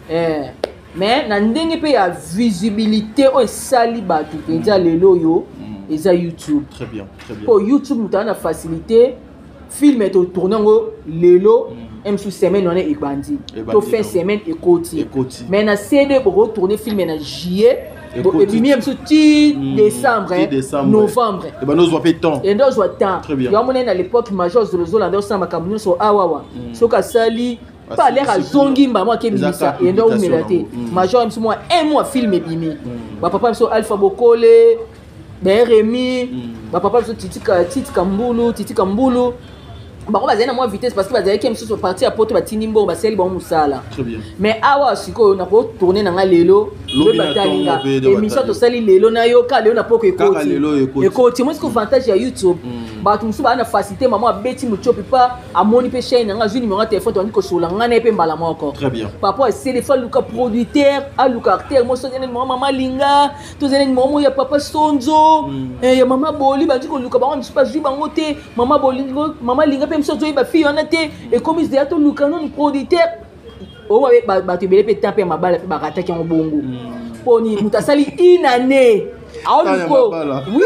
Mais na ndenge mpe ya visibilité oyo esali bato mpenza lelo oyo eza YouTube. Très bien, très bien. Mpo YouTube moto aza na facilité, film totourne yango lelo, msu semaine wana ebandi to fin semaine ekoti. Mais na CD bokotourne film na juillet, ebimi mosusu ti décembre, novembre. Ebanda mpe temps. Ende ozwa temps. Yango monani na l'époque major Zolozolo ande osala makambo nyonso awawa, soki asali pa lere azongi mbala mwa akebimisa, ende omela te. Major biso mwa un mois film ebimi. Bapapa biso Alpha Bokole, Beremi, bapapa biso Titi Kambulu, Titi Kambulu, bango bazali na mwa vitesse parce que bazalaki mosusu parti ya poto, batindi mbongo, basali bango mosala. Mais awa sikoyo nakotourne na nga lelo, batalinga émission tosali lelo, nayoka lelo na poko ekoti ekoti. Moi sikoyo avantage ya YouTube, bato mosusu baa na facilité. Mama abeti motiopi pa amoni mpe chaîne nanga, azwi numéro ya téléphone, tobandi kosola ngai na ye mpe mbala moko. Par rapport à CD, fa aluka producteur, aluka acteur mo soki numéro mama Linga, tozali numéro moko ya papa Sonzo, ya mama Boli, bandi koluka bango mosusu bazwi bango te. Mama Bolingo, mama Linga mpe mosusu azoyeba fille wana te. Ekomi deya toluka noni producteur oyo bato ebele mpe ta mpe ya mabala mpe barataki yango bongo. Mponi moto asali une année aoluko, oui.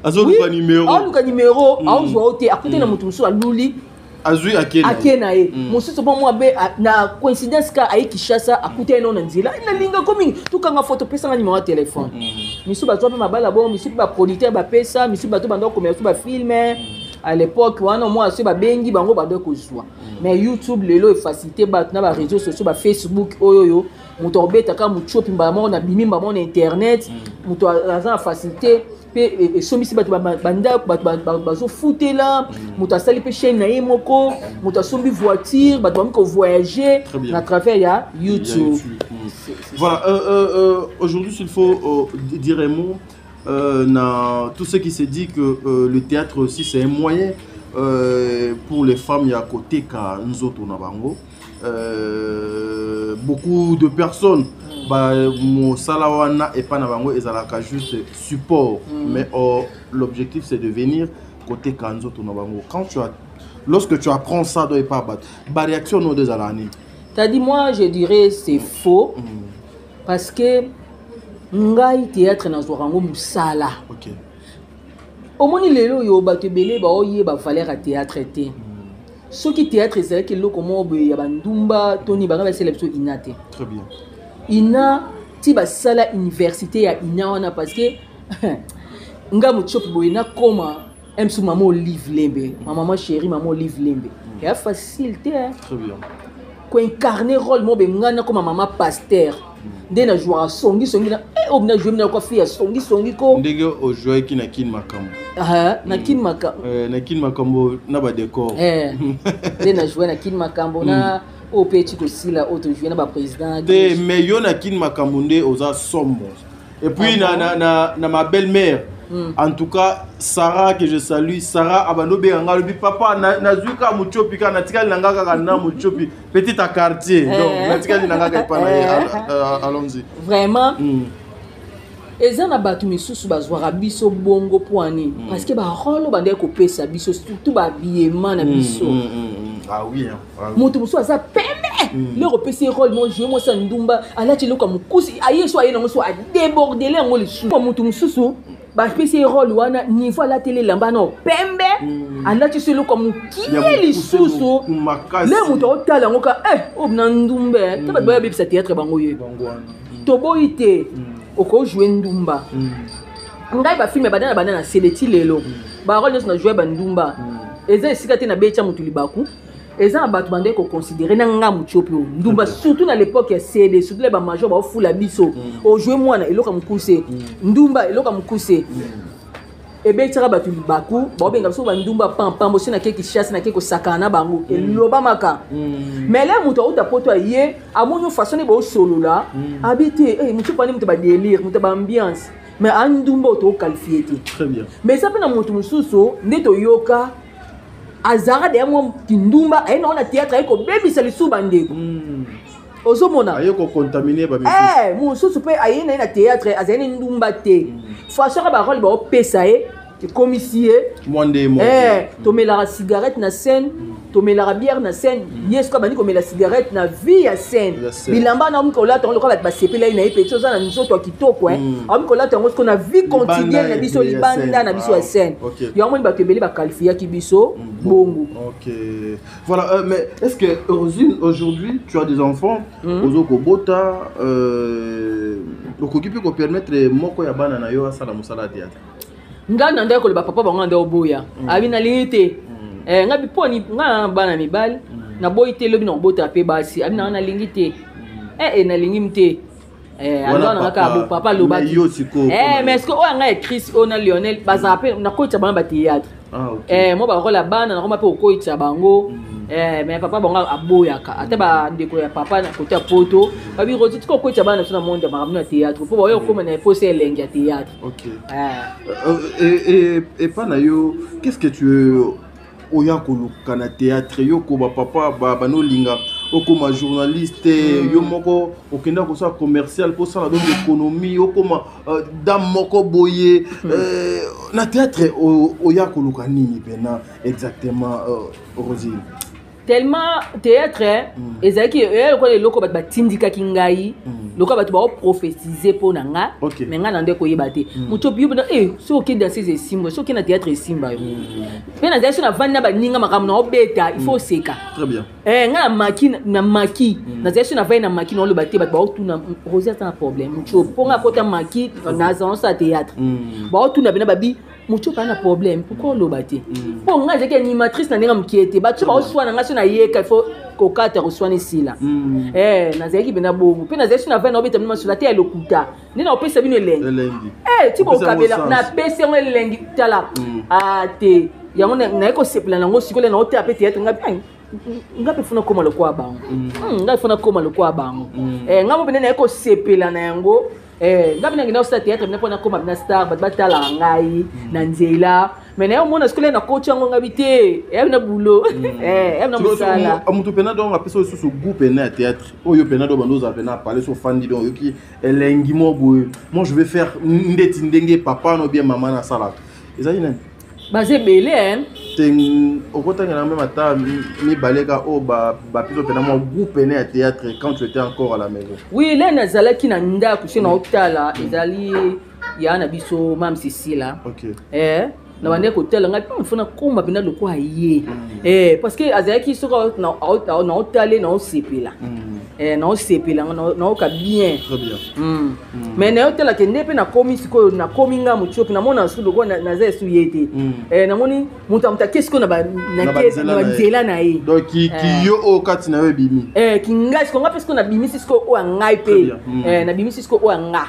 Azoluka numéro. Aoluka numéro, aozwa o te, akute na moto mosusu aluli. Azwi. Ake na ye mosusu mpo mwa be na coïncidence ka aye Kinshasa, akuta ye nao na nzela, nalinga komingi, tokanga foto, pesanga numéro ya téléphone. Misusu bazwa mpe mabala bongo, misusu mpe baproducteur bapesa, misusu bato banda kokomela biso bafilm à l'époque wana, mwa so babengi bango banda kozwa. Mais YouTube lelo efacilité bato na baréseau sociaux, bafacebook oyo oyo moto akobetaka motiopi mbala moko na bimi mbala moko na internet. Moto aza na facilité mpe esombisi bato bandako, bato bazofutela, moto asali mpe chaîne na ye moko, moto asombi voiture, bato bami kovoyager na travers ya YouTube. Voilà, aujourd'hui, s'il faut dire un mot, na tout ce qui se dit que le théâtre aussi, c'est un moyen pour les femmes ya koteka nzoto na bango. Beaucoup de personnes, ba mosala wana epa na bango ezalaka juste support, mais l'objectif, c'est de venir koteka nzoto na bango. Quand tu as lorsque tu apprends ça, doit pas battre ba réaction no ezala nini? T'as dit, moi je dirais c'est faux, parce que ngai théâtre nazwaka yango mosala. Omoni lelo oyo bato ebele baoyeba valeur ya théâtre te. Soki théâtre ezalaki eloko moko boye ya bandumba toni bangai basala biso ina te. Très bien. Ina ti basala université ya ina wana, parce que nga motiopi boye nakoma msu mama Olive Lembe, ma maman chérie, mama Olive Lembe, eya facile te, hein. Très bien. Koincarner rôle mo be ngai nakoma mama pasteur nde najwaka songisongi na oyo najwe mina kwa fille ya songisongi ko. Ndenge ojwaki na Kini Makambo. Ah, na Kini Makambo. Na Kini Makambo na badécor. Nde najwe na Kini Makambo na oyo mpe eti kosila oyo tojwe na baprésident. Te, mais yo na Kini Makambo nde oza sombo. Et puis Ah. na, na, na, na ma belle-mère, en tout cas Sarah que je salue, Sarah abando benganga, alobi: "Papa, nazwi kaka motiopi kaka, natikali na nga kaka na motiopi petit à quartier." Donc natikali na nga kaka epa na ye. Allons-y. Vraiment, eza na bato misusu bazwaka biso bongo mpo ani, parce que barôle oyo bandeki kopesa biso, surtout bahabillement na biso. Ah oui, hein. Ah oui. Moto mosusu aza pembe, lero opesi ye rôle mo joue mwasi ya ndumba, alati eloko ya mokusi, aye so aye nango so adébordele yango lisusu. Moto mosusu bapesi ye rôle wana, niveau alateli elamba na pembe, alati so eloko ya Ya mokie mokuse. lisusu. Makasi. Le moto aotala yango ka oyo na ndumba te. Bato baya bebisa théâtre bango ye. Toboyi te, okojoue ndumba. Ngai bafilme banda na banda na sele ti lelo, barôle nyonso na joue bandumba. Eza esika te nabetya motu libaku. Eza na bato bandeki koconsidérer na nga motiopi oyo ndumba, surtout na l'époque ya CD, surtout le bamajor baofula biso: ojoue mwana eloko ya mokuse, ndumba eloko ya mokuse. Ebetiaka bato libaku, baobenga biso bandumba pampam. Osi nake Kishasa, nake kosakana na bango, elobamaka. Mais le moto auta poto aye, amoni façon ne boosolola, abi te motu pani, moto badélire, moto baambiance, mais andumba oyo toqualifier te. Très bien. Mais eza mpe na moto mosusu nde toyoka azalaka deya mwa kindumba, aye nango na théâtre, aye kobebisa lisusu bandeko. Ozomona? Aye kocontaminer bamisusu. Mosusu mpe aye na ye na théâtre, azali ne ndumba te, façon kaka barôle baopesa ye ekomisi ye. Mwa nde mo. Tomelaka cigarette na scène, tomelaka bière na scène. Ye soki abandi komela cigarette na vie ya scène, Ya scène. bilamba na akomi kolata yango lokola bato basepela ye na ye. Peti oza na nzoto ya kitoko, akomi kolata yango siko na vie quotidienne na biso ya libanda scène. na biso ya scène. Yango moni bato ebele baqualifiaki biso bongo. Ok. Voilà, mais est-ce que Rosine, aujourd'hui, tu as des enfants, ozo kobota, okoki mpe kopermettre moko ya bana na yo asala mosala ya théâtre? Ngai na ndaki koloba, papa bango nde oboya, abi nalingi te. Ngai biponi ngai na bana mibali, naboyi te, lobi na kobota mpe basi. Abi nanga nalingi te, nalingi te. Wana Aloba nanga kaka bo papa alobaki. Mais yo sikoyo, Mais ce que oyo ngai ya Chris, oyo na Lionel bazala mpe nakoyitisa bango bathéâtre. Ah, ok. Mo barôle ya bana nakoma mpe kokoyitisa bango. Mais papa bango aboyaka. Ata bandeko ya papa na kote ya poto babi: "Roti, tika okoyitisa bana na biso na monde ya makambo na théâtre, mpo baoyo okóma na eposa elengi ya théâtre." Ok. Et pas na yo, qu'est-ce que tu oya koluka na théâtre? Yo koba papa banolinga okoma journaliste, yo moko okenda kosala commercial mpo osala donc économie, okoma dame moko boye. Na théâtre oya koluka nini mpena exactement, Rosine? Tellement théâtre ezalaki eya lokola eloko bato batindikaki ngai, lokola bato baoprophétise mpo na nga. Mais ngai na nde koyeba te. Moto yo mpena soki okende danseuse esimba, soki okende na théâtre esimba yo mpe. Nazali so navandi na baninga, makambo na obeta, il faut oseka. Très bien. Ngai na maki, na maki nazali so navandi na maki, naoloba te. Bato baotuna: "Rosi aza na problème?" Moto mpo ngai akota maki, nazala osala théâtre. Baotuna pena babi. Moto oyo na problème, pourquoi oloba te? Mpo ngai ezalaki animatrice na ndenge mokie te. Bato baoswana, ngai so nayeka, il faut kokata koswana esila. Nazalaki mpena bongo, mpe nazalaki so na vai naobeta bino masolo te ya lokuta, nde naopesa bino elengi. Ti bokabela, napesi yango elengi. Tala a te, yango naye kosepela nango. Sikoyo naotala mpe théâtre, ngai nga mpe funa koma lokola bango, ngai funa koma lokola bango. Ngai mo mpena naye kosepela na yango. Nga mpe nakenda kosala théâtre mpena mpo nakoma mpena star, bato batalaka ngai na nzela. Mais naye omona sikoyo nakoti yango, ngabi te, eyabi na boulot, eyabi na mosala. Moto mpena donc apesa lisusu goût pena ya théâtre oyo pena do bando ozala pena apale so ofandi, donc oyoki elengi mo boye: moi je vais faire ndeti ndenge papa no bien mama nasalaka. Ezali nani? Baza ebele. Te, okotangela meme ata mibale ka oyo bapesa mpena mwa goût pene ya théâtre quand tu étais encore à la maison. Oui, le nazalaki na ndako so naotala, ezali ya na biso Mam Sisila. Na bandeki kotala ngai mpe mfuna koma mpenza lokola ye, parce que azalaki soki naotale, naosepela, naosepela, naoka bien. Mais nayotalaka nde mpe nakomi sikoyo, nakomi nga motiopi, namona su lokola naza esu ye te. Namoni moto ya moto ake sikoyo na banzela na ye. Donc kiyo oyo kati na yo ebimi. Kingai sikoyo, nga mpe sikoyo nabimisi sikoyo oyo ya ngai, mpe nabimisi sikoyo oyo ya nga.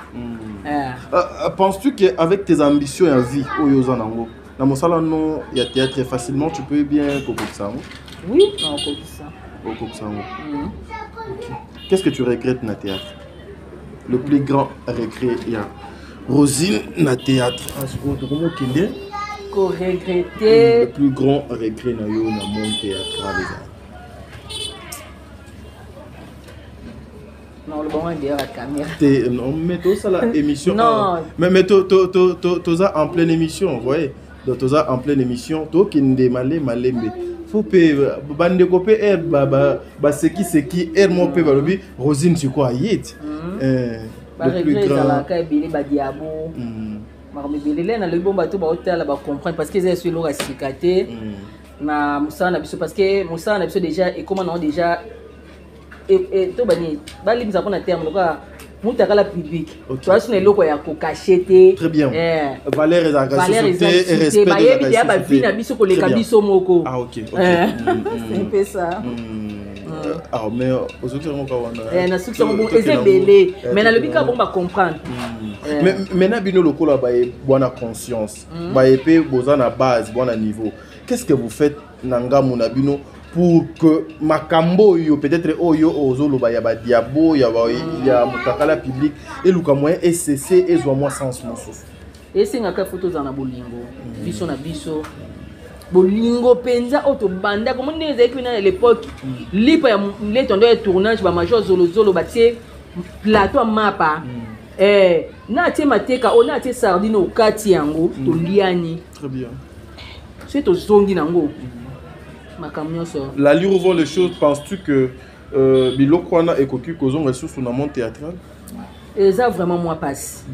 Penses-tu qu'avec tes ambitions ya vie oyo oza nango na mosala no ya théâtre, facilement tu peux bien kokokisa yango? Oui, nakokokisa. Okokisa yango. Qu'est-ce que tu regrettes na théâtre? Le plus grand regret ya Rosine na théâtre? Tokomokende. Koregretter? Le plus grand regret na yo na monde théâtral eza? Nakoloba ngo derrière la caméra. Te, non, mais tosala émission. Non. Mais toza en pleine émission, voyez. Donc toza en pleine émission, tokende male malembe. Faut mpe bandeko mpe aire basekiseki aire moko mpe balobi Rosine sikoyo aye ti. Baregret ezalaka ebele, badiabo, makambo ebele. Le nalobi bongo, bato baotala bacomprendre, parce que eza esu eloko ya sika te na mosala na biso, parce que mosala na biso déjà ekóma nango déjà to bani balimbisa mpona terme lokola mutakala public. Toza na eloko ya kocacher te. Très bien. Valeur ezalaka. Valeur eza te, bayebi deya bavie na biso koleka biso moko. Ah, ok. C'est un peu ça. Ah, mais ozoki yango ka wana. Nasukisi yango bongo, eza ebele, mais nalobi kaka bongo, bacomprendre. Mais maintenant, bino lokola baye bwana conscience, baye mpe boza na base, bwana niveau, qu'est-ce que vous faites na ngambo na bino pour que makambo oyo peut-être oyo ozoloba ya badiabo ya motakala public eluka moyen ecc ezwa mwa sens mosusu? Esengaka fo tozala na bolingo biso na biso, bolingo mpenza oyo tobandaka. Omoni ndenge ezalaki wana na l'époque, lipa ya letondo ya tournage, bamajor zolozolo batie plateau ya mapa, na atie mateka oyo, na atie sardine okati yango, toliani. Très bien. Soki tozongi nango makambo nyonso. L'allure où vont les choses, penses-tu que biloko wana ekoki kozonga lisusu na monde théâtral? Eza vraiment mwa mpasi,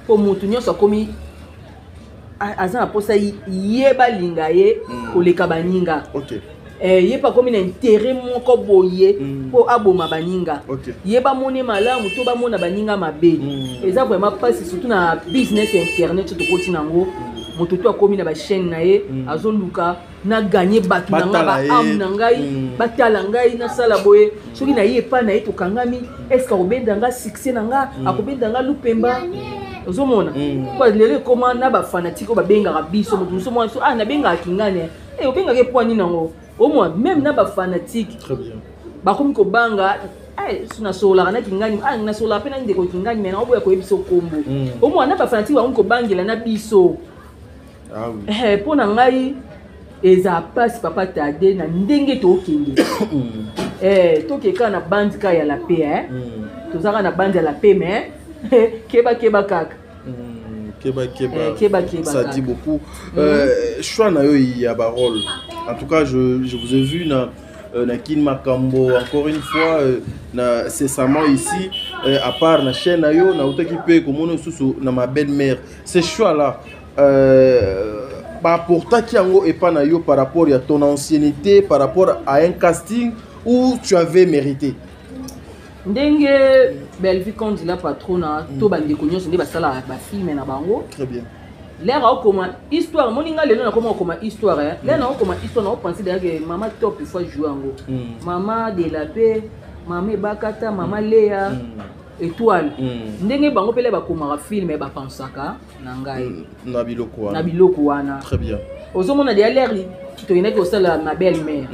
mpo motu nyonso akomi aza na mposa ye balinga ye koleka baninga. Ye mpe akomi na intérêt moko boye mpo aboma baninga, ye bamoni malamu to bamona baninga mabe. Eza vraiment mpasi, surtout na business ya internet so tokoti nango. Moto to akomi na bachaîne na ye, azoluka na ganye bato na nga, baame na ngai, batala ngai, nasala boye. Soki na ye epai na ye tokangami, est-ce akobenda nga succès na nga, akobenda nga lupemba? Ozomona po lelo ekoma na bafanatike oyo babengaka biso. Moto mosusu mwana biso, ah, nabengaka kingani, obengaka epwa nini yango? Omwa même na bafanatike bakomi kobanga. So nasololaka na kingani, nasololaka mpe na ndeko kingani, me naoboya koyebisa okombo. Omwa na bafanatike bakomi kobangela na biso. Mpo na ngai eza mpasi, papa Tade, na ndenge tokende, tokeka kaka na bandi kaka ya la paix. Toza kaka na bandi ya la paix, mais keba keba kaka. Keba keba. Keba keba. Ça dit beaucoup. Choix na yo ya barole, en tout cas je vous ai vu na Kin Makambo encore une fois, na cessamment ici, à part na chaîne na yo, na utaki mpe komona lisusu na ma belle mère. Ces choix là, baapportaki yango epa na yo par rapport ya ton ancienneté, par rapport à un casting ou tu avais mérité? Ndenge Bellevue Kondila patrona to bandeko nyonso nde basalaka bafilme na bango. Très bien. L'heure aokoma histoire, moni nga lelo nakoma okoma histoire, eh. L'heure naokoma histoire, naopense deja ke mama top il faut jouer yango. Mama de la paix, mama Ebakata, mama Lea, étoile. Ndenge bango pele bakomaka film bapensaka na ngai. Na biloko wana. Na biloko wana. Très bien. Ozomona deja l'heure toyendaki kosala ma belle mère.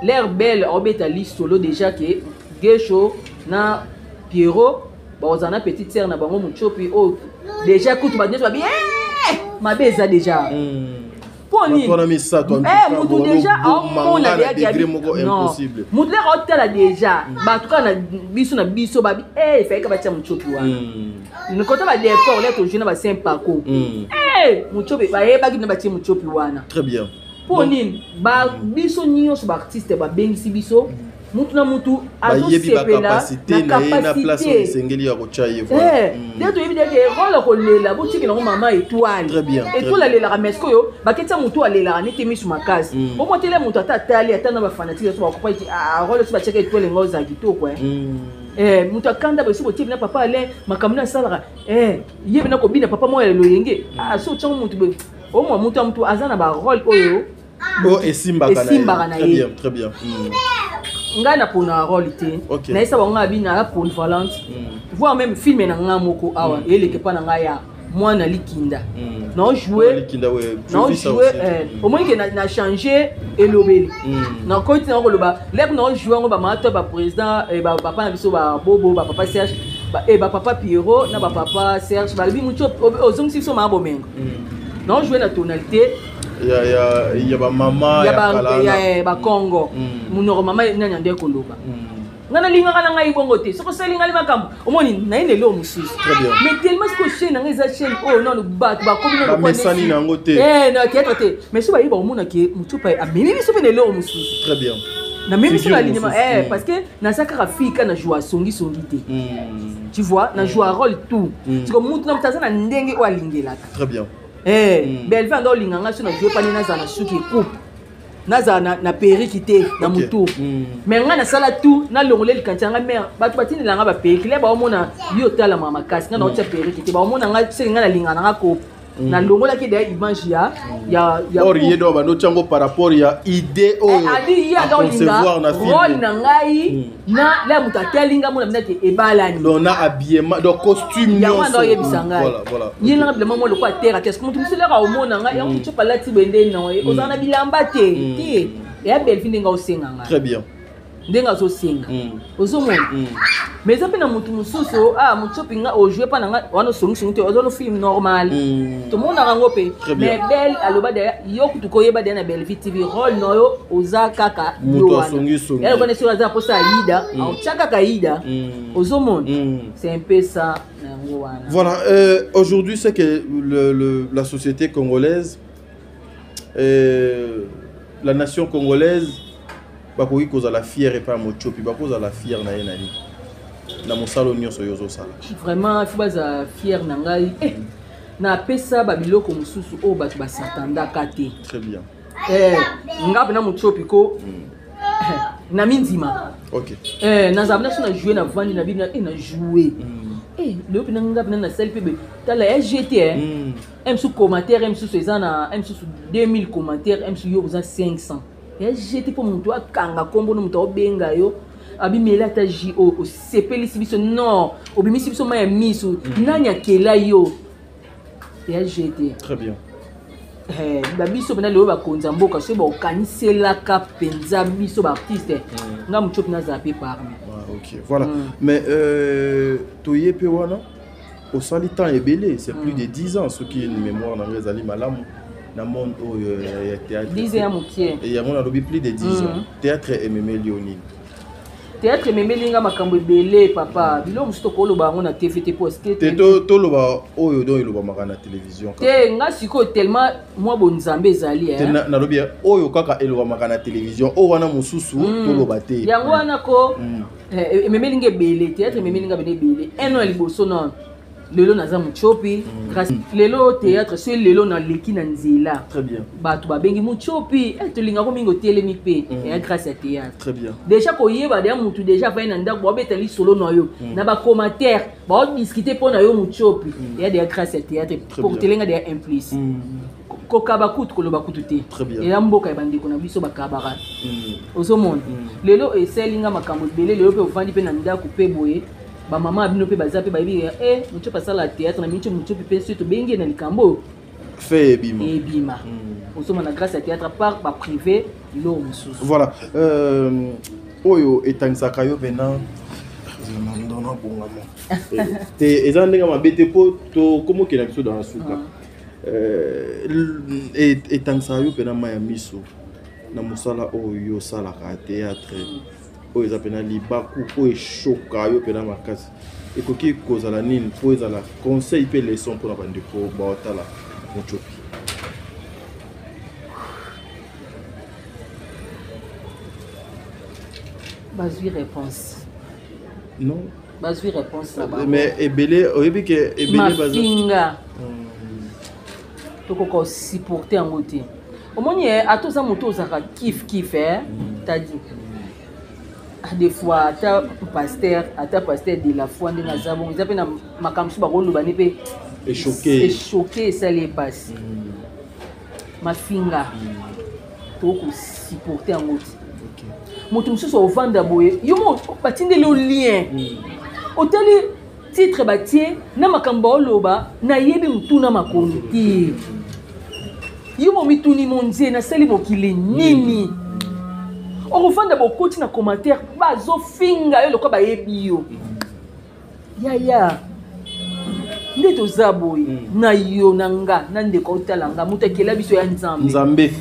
L'heure belle aobeta lisolo déjà ke Gesho na Pierrot bakozala na petite sœur na bango Mutshopi oyo déjà kutu bato nyonso babi mabe eza déjà. Mpo nini mutu déjà aomona mutu lere aotala déjà bato kaka na biso na biso babi efayika batia Mutshopi wana kota badécor le tojoue na basaint paco Mutshopi bayebaki na batie Mutshopi wana. Très bien. Mpo nini biso nyonso baartiste babengisi biso mutu na mutu azosepela na capacité esengeli ya kotya ye. Nde toyebi teke role kolela botikela yango mama étoile. Étoile alelaka, mais sikoyo baketia motu alelaka nete misu makasi omwa tele motu ata atali ata na bafanatike so bakopa ete role so batiaka étoile ngo ozala kitoko. Moto akanda boye so botie bina papa Alain makambo na asalaka ye bina kobina papa moko ya loyenge so otyango motu boye omwa motu ya motu aza na barole oyo oyo esimbaka na ye. Très bien. Ngai napona role te, nayesa bango ngai abi naa polyvalente, voire même film na ngai moko awa eleke mpa na ngai ya mwana likinda naojoue, omoni ke na change elobeli nakoti na koloba leke naojoue yango bamama to baprésident, bapapa na biso babobo, bapapa Serge, bapapa Pierrot na bapapa Serge balobi mutu ozongisi biso maa bomengo naojoue na tonalité ya bamama. Ya bakongo monoko mama nani ande koloba ngai nalingaka na ngai bongo te. Soki osali ngai makambo omoni naye na eloko mosusu, mais tellement sikoyo chaîne na ngai eza chaîne oyo nano bato bakomi bamesani nango te. Na théâtre te, mais so bayeba omona ke motu amemi biso mpe na eloko mosusu. Très bien. Namemi biso na linema parce que naza kaka fille ka na joue songisongi te, tu vois, na joue rôle tout siko mutu na mutu aza na ndenge oyo alingelaka. Très bien. Belve anda olinga ngai so na joue pani nazala na suki coupe, nazala na perruque te na motu, mais ngai nasala tout nalongola likanisi ya ngai mare bato batindela ngai baperruque le baomona yo otalamaka makasi ngai naotia perruque te baomona ngai seke ngai nalingaka na ngai ko nalongolaki deya image ya Or ye do bando tiango par rapport ya idée oyo adi ye anda olinga rôle na ngai na la moto atali ngai mona minaki ebalani. Donc na habillement, donc costume. Yango anda oyebisa ngai ye nanga bilamba mwa lokola terre te moto mosusu elaka omona ngai yango motu alati bende non ozala na bilamba te te eya Belvi ndenge osenga ngai. Très bien. Ndenge azosenga ozomona, mais eza mpe na motu mosusu ah Mutsopi nga ojoue mpa na nga wana osongisongi te ozala film normal tomonaka yango mpe. Mais belle aloba deya yo kutu koyeba deya na Bellevie TV rôle na yo oza kaka yo wana soki aza mposa ayida aotya kaka ayida ozomona, c'est un peu ça na yango wana. Voilà, aujourd'hui c'est que la société congolaise, la nation congolaise bakoki kozala fier epai ya Motiopi, bakozala fier na ye na nini na mosala nyonso oyo ozosala? Vraiment faut bazala fier na ngai, napesa babiloko mosusu oyo bato basatandaka te. Très bien. Nga mpena Motiopi ko na mindimaka. Nazala mpena so na joue na vandi na bino na joue lelo mpena nga mpena nasali mpe tala ya gt mosusu commentaire mosusu eza na mosusu 2000 commentaire mosusu yo oza 500 ya gt mpo moto akanga nkombo no moto aobenga yo abimeli ata j oyo osepelisi biso non obimisi biso mai ya miso nani akela yo ya gt. Très bien. Babiso mpena lelo bakonzi ya mboka soki baokaniselaka mpenza biso baartiste nga motu mpena azala mpe parmi. Ah, ok, voilà. Mais toye mpe wana osali temps ebele, c'est plus de 10 ans soki mémoire na ngai ezali malamu na monde oyo ya théâtre. 10 ya mokie. Yango nalobi plus de 10 ans. Théâtre ememeli yo nini? Théâtre ememeli nga makambo ebele papa, biloko mosusu tokoloba yango na TV te parce que te toloba oyo donc elobamaka na télévision. Te nga sikoyo tellement mwa bonzambe ezali. Nalobi oyo kaka elobamaka na télévision, oyo wana mosusu toloba te. Yango wana ko ememeli nga ebele, théâtre ememeli nga bene ebele. Un an ya liboso nano Lelo naza Mutshopi grâce lelo théâtre soki lelo naleki na nzela. Très bien. Bato babengi Mutshopi, eh, tolingako mingi otelemi mpe eya grâce ya théâtre. Très bien. Déjà koyeba deya mutu déjà afai na ndako baobeta lisolo na yo na bacommentaire baodiscute mpo na yo Mutshopi, eya deya grâce ya théâtre. Très Po bien. kotelenga deya un plus. Kokaba kutu koloba kutu te. Très bien. Eya mboka ya bandeko na biso bakabaka. Ozomona lelo esalinga makambo ebele. Lelo mpe ovandi mpe na ndako mpe boye, bamama ya bino mpe baza mpe bayebi e Mutshopi asala théâtre na minso. Mutshopi mpe soki tobengi ye na likambo oyo Fait ebima. Ebima. Ozomona grâce ya théâtre par baprivé biloko mosusu. Voilà. Oyo etangisaka yo mpena nabongama te, eza ndenge mabe te mpo tokomokela biso dans suka. Etangisaka yo mpena mai ya miso na mosala oyo yo osalaka ya théâtre, oyo eza mpena libaku oyo eshoka yo mpena makasi, ekoki kozala nini mpo ezala conseil mpe leçon mpona bandeko baotala Mutshopi? Bazwi réponse. Non. Bazwi réponse na bango. Mais ebele oyebi ke ebele baza Mafinga tokoka osupporte yango te. Omoni e ata oza moto ozalaka kif kif e tadi. Ah, des fois ata pasteur, ata pasteur de la foi ndenge aza bongo, eza mpe na makambo mosusu bakoloba ne mpe echoke. Echoke, esali epasi. Mafinga tokosupporte yango te. Moto mosusu ovanda boye, yo mo batindeli yo lien, otali titre batie na makambo baoloba, nayebi motuna makolo te. Yo mo mituni monzie nasali mokili nini? Okofanda bokoti na commentaire, bazofinga yo lokola bayebi yo. Yaya, nde toza boye na yo na nga na ndeko otala nga, moto akela biso ya Nzambe. Nzambe.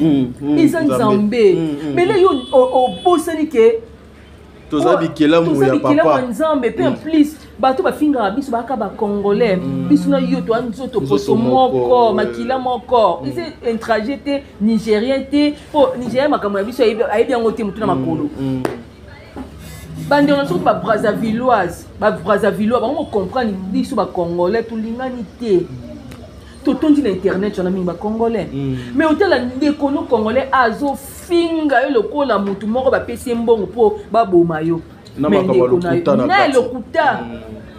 Eza Nzambe. Mele yo obosani ke toza bikelamu toza ya bikelamu ya papa. Nzambe mpe. En plus bato bafingaka biso bayaka bacongolais, biso na yo toa nzoto poso Nzoto moko, moko, makila moko. Eza étranger te, nigérien te, mpo nigérien makambo na biso ayebi yango te, motu na makolo. Bandeko na biso babrazavilloise, babrazavillois bango comprendre biso bacongolais tolingani te. Totondi na internet wana mingi bacongolais, mais otala ndeko no congolais azofinga yo lokola motu moko bapesi ye mbongo mpo baboma yo. Na Mais makambo ya ndeko na lokuta na na kati. lokuta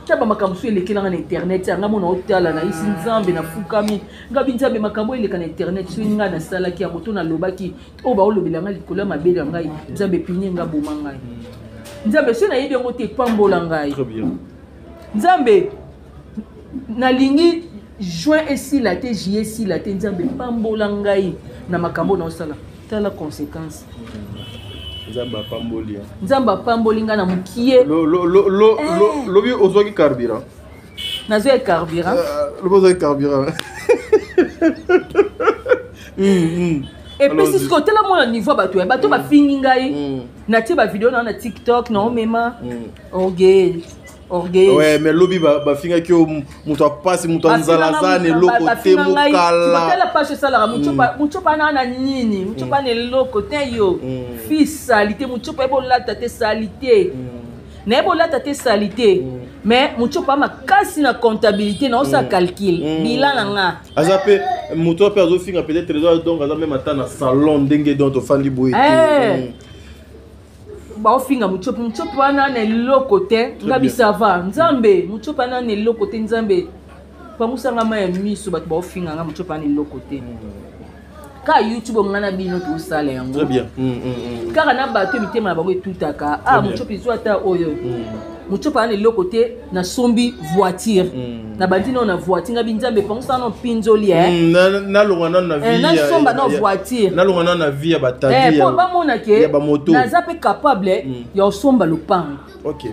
ta bamakambo so elekelanga na internet yanga mona otala nayisi Nzambe nafukami ngabi Nzambe, makambo eleka na internet soki ngai nasalaki yango to nalobaki oyo baolobela ngai likolo ya mabele ya ngai, Nzambe epinie nga, boma ngai. Nzambe, soki nayebi yango te, epambola ngai. Très bien. Nzambe, nalingi juin esila te, juillet esila te, Nzambe pambola ngai na makambo naosala. Tala conséquence. Nzambe apamboli ya. Nzambe apamboli ngai na mokie. Lobi ozwaki carburant. Nazwi ya carburant. Lobi ozwaki carburant. Epesi Allons-y. sikoyo tala mwana niveau ya bato ya bato bafingi ngai, natie bavideo na na TikTok naomema orgueil, orgueil. Ouais, mais lobi bafingaki yo moto apasi, moto anzala, aza na eloko te, mokala. Tala page esalaka Mutshopa na na nini, Mutshopa na eloko te, yo fi sali te, Mutshopa yebi olata te, sali te, nayebi olata te, sali te. Mais Mutshopa makasi na comptabilité, naosala calcul bilan na nga. Aza mpe moto mpe azofinga peut-être eza donc aza même ata na salon ndenge donc tofandi boye te. Eh. Baofinga Mutshopi, Mutshopi wana na eloko te. Nga bisava Nzambe, Mutshopi wana na eloko te, Nzambe pangusanga mai ya miso. Bato baofinga nga Mutshopi wana eloko te. Kaka YouTube nga na bino tosala yango. Très bien. Kaka na bato mitema na bango etutaka ah. Mutshopi zwa ata oyo, Mutshopi wana eloko te. Nasombi voiture, nabandi nao na voiture, ngabi Nzambe pangusanga nao mpinzoli eh. Nalongwa nano na vie Nasomba nao voiture. Nalongwa nano na vie ya batadi po bamona ke ya bamoto. Naza mpe capable ya kosomba lopango. Ok.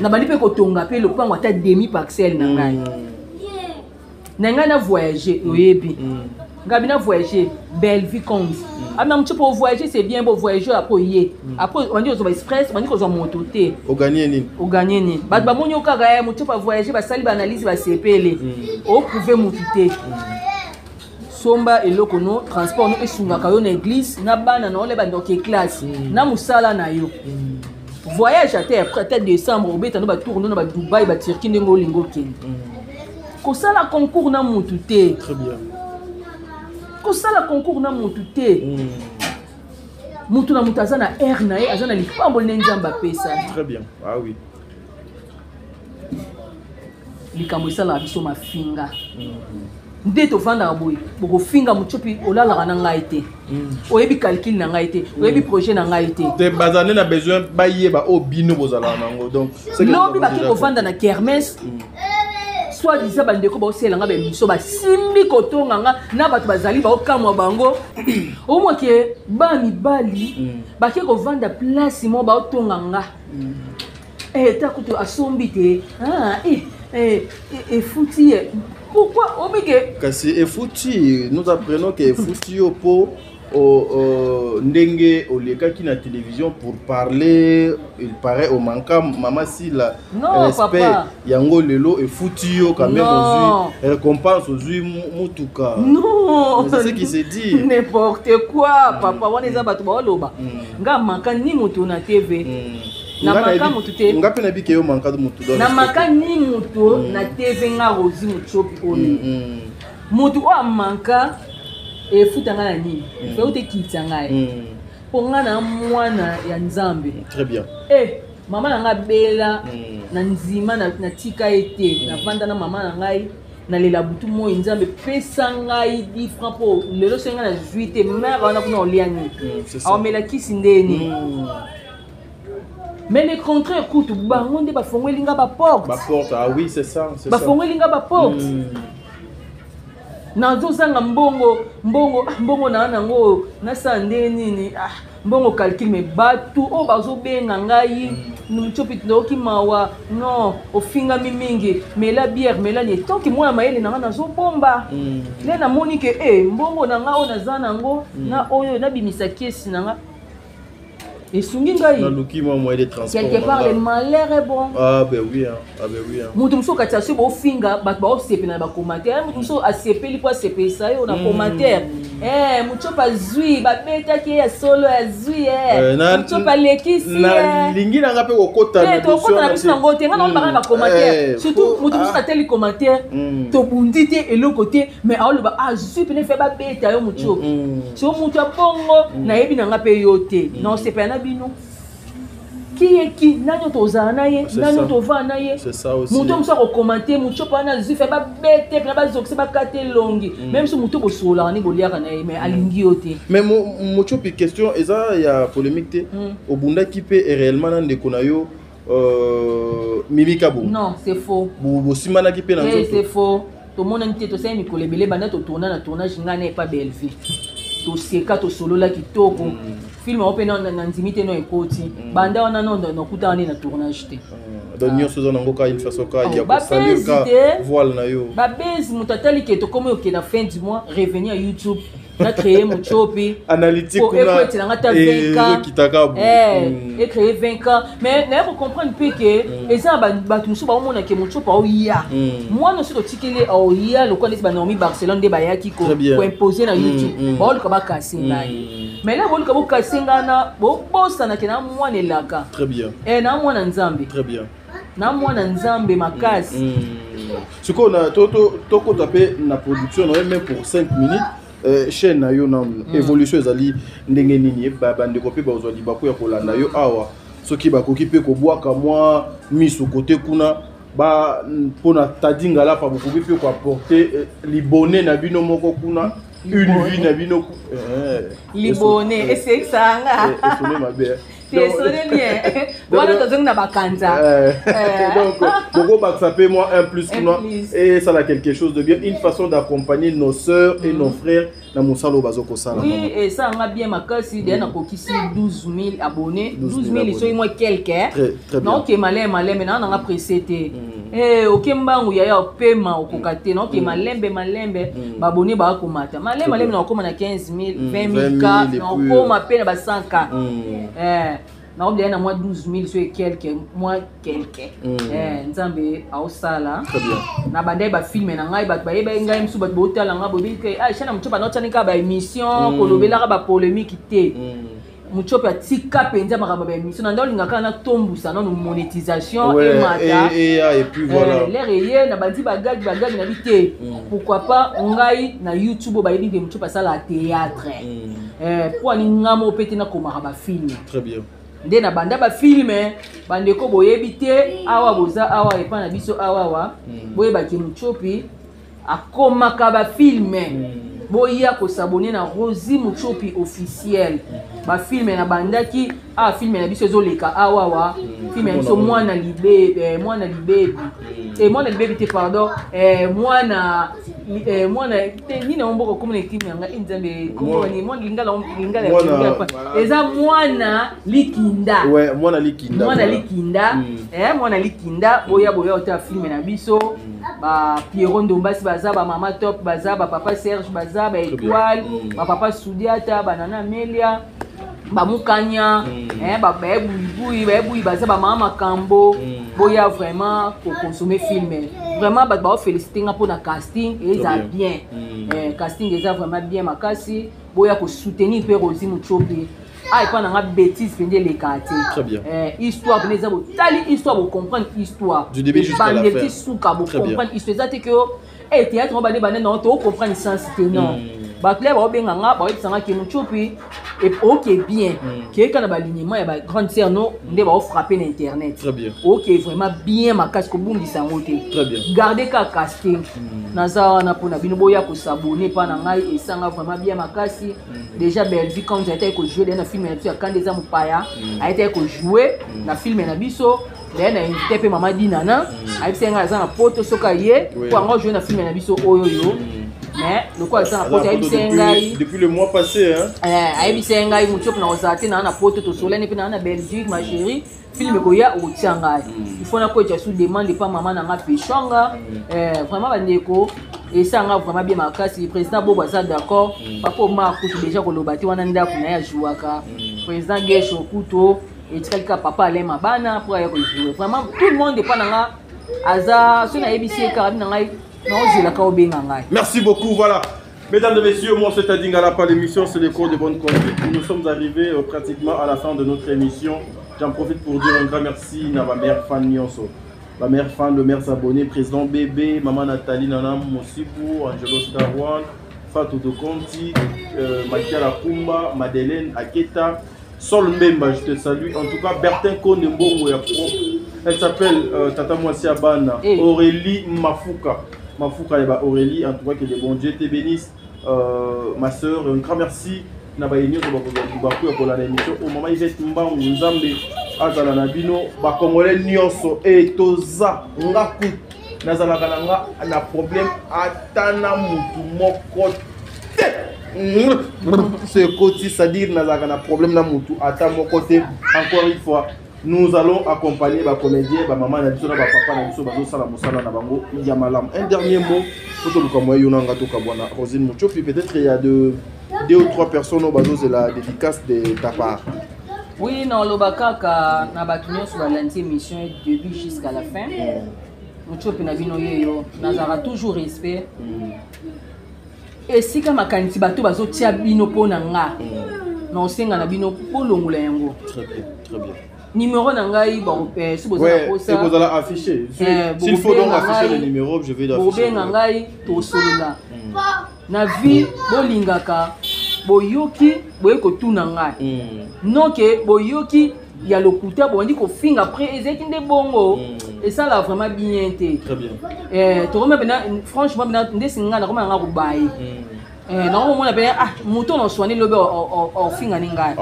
Nabandi mpe kotonga mpe lopango ata demi parcelle na ngai, na ngai na voyage. Oyebi ngabi na voyage Bellevue Compte amina motu po voyager, c'est bien. Bo voyage après ye, après obandi kozwa baexpress, obandi kozwa moto te. Oganye nini? Oganye nini? Bato bamoni yo kaka motu po voyage, basali baanalyse, basepele, oprouve motu te. Somba eloko no transport no esungaka yo na église na bana na ole bandoki classe na mosala na yo. Voyage ate après ata décembre, obeta no batour no na badubai, baturquie, ndenge olingi okende. Kosala concours na mutu te. Très bien. Kosala concours na mutu te. Mutu na mutu aza na air na ye, aza na lipamboli nde Nzambe apesa. Très bien. Ah oui. Likambo esalaka biso mafinga. Nde tovandaka boye, bokofinga Mutiopi, olalaka na ngai te. Oyebi calcul na ngai te, oyebi projet na ngai te. Te baza nde na besoin bayeba oyo bino bozalaka nango. Donc lobi bake kovanda na kermesse, soit disant bandeko baosalela nga baémission, basimbi kotonga nga na bato bazali baokamwa bango. Omwake ba mibali bake kovanda place mo baotonga nga. Ta kutu asombi te. Ah, efuti ye. Pourquoi omike? Kasi efuti, nous apprenons que efuti yo po ndenge olekaki na télévision pour parler, il paraît au manka mama Sila Non, respect papa. Yango lelo efuti yo quand même, Non. ozwi récompense, ozwi mutuka. Non. Mais c'est ce qui s'est dit. N'importe quoi, papa. Wana eza bato baoloba. Nga manka ni moto na TV. Na Nga manka nayebi- moto te. Nga mpe nayebi ke yo manka moto dans Na respect. manka ni moto na TV, nga Rosi Mutiopi oyo. Moto oyo amanka efuta nga na nini? Fe otekitisa ngai. Mpo nga na mwana ya Nzambe. Très bien. Mama na nga bela na nzima natika ye te. Navanda na mama na ngai, nalela butu moi, Nzambe pesa ngai 10 francs mpo lelo soki ngai nazwi te, mare wana kuna olia nini? C'est ça. Aomela kisi ndeni? Mais le contraire kutu, bango nde bafongoli nga baporte. Baporte, ah oui, c'est ça, c'est ça. Bafongoli nga baporte. Nazozanga mbongo, mbongo, ah, mbongo na nango nasala nde nini? Ah, mbongo calcul. Me bato oyo bazobenga ngai, Mutiopi, nayoki mawa, non, ofingami mingi, mela bière, mela nie. Tant que mwana mayele na nga nazobomba nde namoni ke mbongo na nga oyo naza nango na oyo nabimisa kesi na nga esungi ngai. Naluki mwa moyen de transport Quelque part, na le nga. malheur est bon. Ah ben oui, hein. Ah ben oui, hein. Moto mosusu okati aso bofinga bato, baosepela na bacommentaire. Moto mosusu asepeli mpo asepelisa yo na commentaire. Mutiopi azwi, babetaki ye ya solo, azwi. Mutiopi alekisi. Nalingi nanga mpe kokota Te, tokota na biso nango te. Nga naolobaka na bacommentaire, surtout moto mosusu ateli commentaire, tobundi te, eloko te, mais aoloba azwi pene fe babeta yo Mutiopi. So moto ya bongo nayebi na nga mpe yo te, naosepela na bino ki nani oyo tozala na ye, C'est nani ça. oyo tovanda na ye. C'est ça aussi. Moto mosusu akokomante, Mutiopi wana azwi fe babete mpena bazokisa bakate elongi. Même so moto bosololaka nde boliaka na ye, mais alingi yo te. Mais Mutiopi, question eza ya polémique te. Obundaki mpe réellement na ndeko na yo Mimi Kabo? Non, c'est faux. Bosimbanaki mpe na Eh, nzoto? c'est faux. Tomonani te. Tosali mikolo ebele banda totourna na tournage, ngai na epa Bellevue, toseka, tosolola kitoko. Film yango mpe na ndimi te no ekoti banda wana no nakutana nde na tournage te. Donc nyonso eza nango kaka une façon kaka Oh, ya kosalir babezi ka te. voile na yo. Babezi, moto atali ke tokomi oke na fin du mois, revenu ya YouTube na créé Mutiopi Analytique po kuna ekwetela ta 20K. Ezokitaka boye. Ecréé 20K, mais naye kocomprendre mpe ke eza na bato mosusu baomona ke Mutiopi aoya mwana osi totikeli aoya lokola neti baNaomi Barcelone nde bayaki Très bien. koimpose na YouTube. Baoluka bakase ngai, mais la boluka bokase ngai na bobosanake na mwana elaka. Très bien. Na mwana Nzambe. Très bien. Na mwana Nzambe makasi. Sikoyo tokota mpe na production na yo même pour 5 minutes. Chaîne na yo nanu, évolution ezali ndenge nini? Bandeko mpe bazwa libaku ya kolanda yo awa, soki bakoki mpe kobwaka mwa miso kote kuna ba mpona Tadi Ngalapa, bokoki mpe koapporte libone na bino moko kuna, une vie na bino Libone esekisanga. Esone mabe, eh. Esone bien wana, tozongi na bakanza. Donc bokobakisa mpe mwa un plus Un kuna plus. et ça quelque chose de bien, une façon d'accompagner nos sœurs et nos frères na mosala oyo bazokosala. Oui, esalanga bien makasi. Deya nakokisi 12 000 abonnés. 12 12 000 000 soki mwa quelque. Très, très bien. Naoke malembe malembe, naa nanga pressé te. Oke mbangu yaya, opema okoka te. Naoke malembe malembe, baabonnés baakomata malembe malembe, nakokoma na 15 000, 20 000 k, 20 000 et puis, nakokoma mpe na ba 100 k. Naoblia na mwa 12 000 so quelque, mwa quelque. Nzambe aosala. Très bien. Na bandai bafilme na ngai, bato bayeba ngai mosusu, bato baotala ngai boyebi ke ah, chaîne ya Mutiopi naotiani kaka baémission, kolobelaka bapolémique te. Mutshopi atika mpenza makambo ya baémission na nde olinga kaka natombusa nano monétisation emata lere eye na bandi bagagi bagagi na bi te pourquoi pas ngai na youtube oyo bayebi nde Mutshopi asalaka théâtre mpo ani nga moko mpe te nakomaka bafilme nde na banda bafilme bandeko boyebi te awa boza awa epai na biso awawa boyebaki Mutshopi akomaka bafilme boya kosabone na Rosie Mutshopi officiel bafilme na bandaki awa filme na biso ezoleka awawa filme na biso mwana libebi mwana libebi mwana libebi te pardon mwana mwana te nini yango mboka komona ekimi yanga e nzambe komoni mwana lingala lingala eza mwana likinda mwana likinda mwana likinda mwana likinda boya boya otala filme na biso ba Pierrot Ndombasi baza ba mama top baza ba papa Serge baza ba étoile ba papa Sudiata ba nana Amelia bamukanya bayebuibui bayebuyi baza bamama makambo boya vraiment kokonsome film vraiment bato baofélicité nga mpona casting eza bien casting eza vraiment bien makasi boya kosoutenir mpe Rosie Mutshopi ah epa na nga bêtise mpenza elekaka te histoire mpenza eza botali histoire bocomprendre histoire ebandeli ti suka bocomprendre histoire eza te ke théâtre ngo bande bande nango tocomprendre sens te non bato lea baobenga nga baoyebisa nga ke Mutshopi oke bien keyeka na balignement ya bagrande sœur no nde baofrappe na internet oke vraiment bien makasi kobungisa yango te garde ka casting naza wana mpona bino boya kosabone mpa na ngai esanga vraiment bien makasi. Déjà Bellevue quand ayetaki kojouer na filme na biso ya kanda eza mopaya, ayetaki kojouer na filme na biso daye na invité mpe mama Dinana ayebisaki ngai aza na poto soki aye po yango ajoue na filme na biso oyo yo mais lokola aza na poto ayebisaki ngai depuis le mois passé hein ayebisaki ngai Mutshopi na kozala te naa na poto tosolani mpe naa na Belgique ma chérie film ekoya okotia ngai il faut nakoyeta sous demande epa mama na nga peshanga. Vraiment bandeko esanga vraiment bien makasi. Président Bobo aza d'accord, papa Omar kutu déjà koloba te wana ndako na ye ajouaka, président Gesho kuto etikali kaka papa Alain Mabana mpo aya kojoue. Vraiment tout le monde epa na nga aza so nayebisi ye kaka na ngai naozelaka obenga ngai. Merci beaucoup. Voilà. Mesdames et messieurs, moi c'est Tadi Ngalapa, l'émission c'est le cours de bonne conduite. Nous sommes arrivés pratiquement à la fin de notre émission. J'en profite pour dire un grand merci à ma mère fan nyonso. Ma mère fan, le maire s'abonné, président bébé, maman Nathalie Nana Mosibou, Angelo Starwan, Fatou Dokonti, Makiala Kumba, Madeleine Aketa, Sol Mbemba, je te salue. En tout cas, Bertin Konde Mbongo ya pro. Elle s'appelle Tata Mwasi Abana, hey. Aurélie Mafuka. Mafuka et Aurélie, en tout cas, que le bon Dieu te bénisse. Ma soeur, un grand merci. Na ba nyonso bakozwa libaku ya kolanda émission o mama Yvette Mbangu Nzambe azala na bino bakongolais nyonso e toza nga kutu nazalaka na nga na problème ata na mutu moko te so ekoti, c'est-à-dire nazalaka na problème na mutu ata moko te. Encore une fois, nous allons accompagner bacomédien, bamama na biso na bapapa na biso bazosala mosala na bango ya malamu. Un dernier mot po toluka moye yo na nga tokabwana. Rosine Mutshopi, peut-être il y a de deux ou trois personnes oyo bazozela dédicace de ta part. Oui, naoloba kaka na bato nyonso balandi émission début jusqu'à la fin. Mutshopi na bino ye yo nazalaka toujours respect esika makanisi bato bazotia bino mpo na nga na osenga na bino bolongola yango. Très bien, très bien. Numéro na ngai soki boza na posa ekozala affiché. S'il faut donc afficher le numéro, je vais l'afficher. Bobenga ngai tosolola na vie. Bolingaka boyoki boye kotuna ngai non ke boyoki ya lokuta bobandi kofinga après ezalaki nde bongo esala vraiment bien te. Tokoma mpena franchement mpena ndesi ngai nakoma nanga kobaye nakomomona pene ah moto na oswani lobi ofinga ni ngai,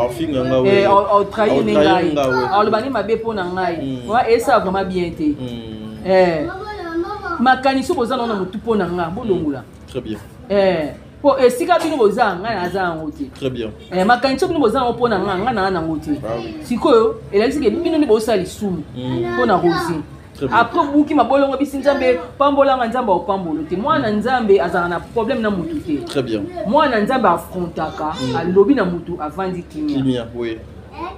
otrahir ni ngai, aloba ni mabe mpo na ngai, esala vraiment bien te. Makanisi boza nango na motu mpo na ngai bolongola mpo esika bino boza ngai naza yango te. Makanisi bino boza yango mpo na ngai, ngai naa nango te. Sikoyo elakisi ke bino nde bosala lisumu mpo na Rosie. Après buki mabolongo bisi Nzambe pambolanga, Nzambe aopambolo te. Mwana Nzambe azalaka na problème na mutu te. Mwana Nzambe afrontaka, alobi na mutu avandi kimia.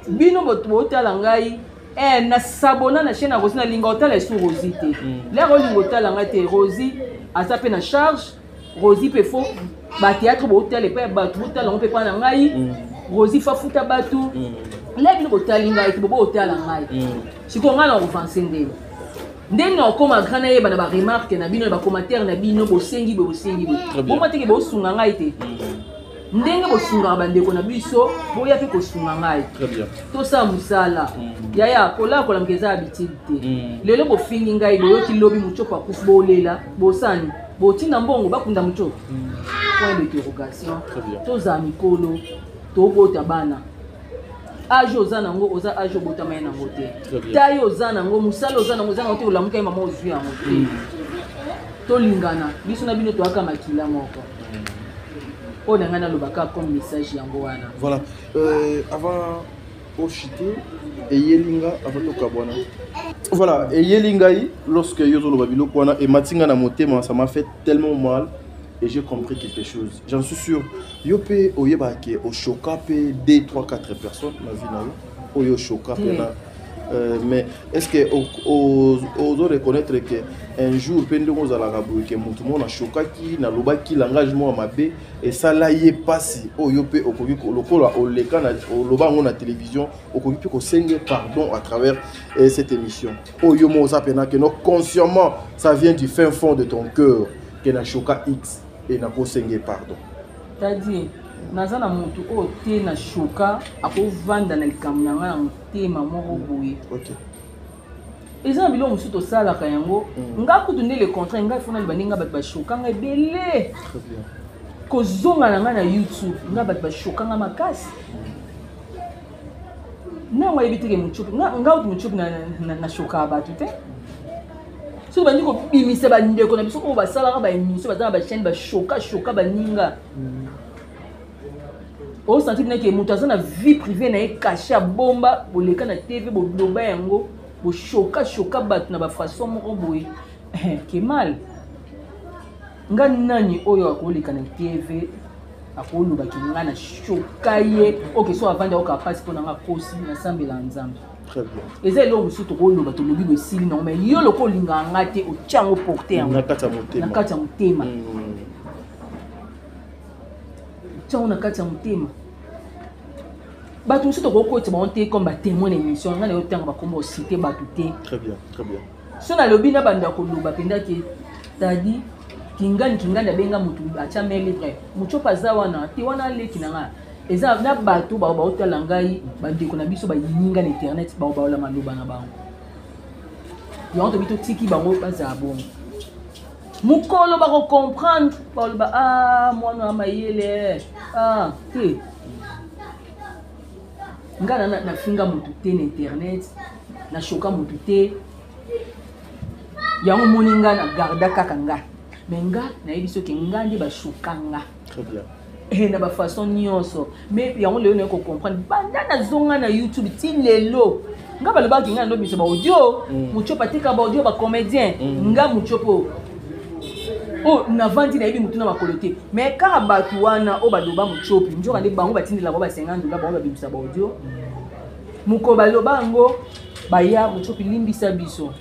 Bino botala ngai na sabona na chaîne ya Rosie, nalinga otala esu Rosie te. Lere olinga otala ngai te, Rosie aza mpe na charge. Rosie mpe fo bathéâtre botala epai ya bato botala yango mpe epai na ngai. Rosi fafuta bato. Le bino botali ngai te, bobo otala ngai. Sikoyo ngai na kovanse ndeni ndeni na okoma grand, nayeba na baremarque na bino, na bacommentaire na bino, bosengi boye, bosengi boye, boma teke bosunga ngai te. Ndenge bosungaka bandeko na biso, boya mpe kosunga ngai, tosala mosala. Yaya, kolala kolamuka eza habitude te. Lelo bofingi ngai, boyoki lobi motiopo akufi, bolela, bosani, botinda mbongo bakunda motiopo. Point d'interrogation. Tozala mikolo, tobota bana. Age oza nango, oza age obotama ye nango te. Taille oza nango, mosala oza nango, oza nango te. Olamuka ye mama, ozwi yango te. Tolingana biso na bino, toyaka makila moko. Oyo na ngai nalobaka comme message yango wana. Voilà, avant ochuter, eyeli nga avant tokabwana. Voilà, eyeli ngai lorsque yo ozoloba biloko wana, emati nga na motema, ça m'a fait tellement mal et j'ai compris quelque chose. J'en suis sûr, yo mpe oyebaka ke oshoka mpe 2 3 4 personnes na vie na yo, oyo oshoka mpe na mais est ce que ozo reconnaître que un jour mpe ndenge ozalaka boye, ke motu moko nashokaki, nalobaki langage moko ya mabe, esala ye mpasi, oyo mpe okoki lokola oleka na oloba yango na télévision, okoki mpe kosenge pardon à travers cette émission oyo mo oza mpena ke no consciemment, ça vient du fin fond de ton cœur ke nashoka x e nakosenge pardon? Tadi, naza na motu oyo te na shoka akovanda na likambo na ngai na motema moko boye. Eza na biloko mosusu tosalaka yango. Nga kutu nde le contraire, ngai fona loba ndenge nga bato bashoka ngai ebele. Kozonga na ngai na YouTube, nga bato bashoka nga makasi. Nango ayebi teke motiopi nga uti motiopi nashokaka bato te. Soki bandi kobimisa bandeko na biso oyo basalaka baémission, baza na bachaîne, bashoka shoka baninga, osanti mpena ke moto aza na vie privée na ye caché, abomba. Boleka na TV, boloba yango, boshoka shoka bato na bafaçon moko boye ke mal. Nga nani oyo akoleka na TV, akolobaki nga na shoka ye? Oke, so avandi, aoka mpasi mpo na nga, kosi nasambela Nzambe. Eza eloko mosusu tokoloba, tolobi bo esili nango. Mais yo loko olingaka nga te, otia yango, porte yango na kati ya motema. Na kati ya motema, otia yango na kati ya motema. Bato mosusu tokokotisa bango te comme batémoin na émission. Ngai na yo ntanga bakomba osite bato te. Très bien, très bien. So nalobi na banda koloba mpenza ke tadi kingani kingani abenga motu atya main libre, motu opo aza wana te, wana aleki na ngai. Eza na bato bao baotala ngai, bandeko na biso bayininga na internet, bao baola maloba na bango yango. Tobi totiki bango bazala bongo, mokolo bakocomprendre, baloba: "Ah, mwana ya mayele." Ah te, ngai nafinga motu te na internet, nashoka motu te. Yango omoni nga na garda kaka nga, mais nga nayebi soki nga nde bashoka nga na bafaçon nyonso. Mais yango lelo naye kocomprendre, banda nazonga na YouTube ti lelo, nga balobaki nga nalobisa baaudio. Mutiopo ateka baaudio bacomédien. Nga mutiopo oyo navandi, nayebi motu na makolo te, mais kaka bato wana oyo baloba mutiopi, nzoka nde bango batindela bango ba 50 dollar, bango babimisa baaudio. Mokolo baloba yango, baya: "Mutiopi, limbisa biso."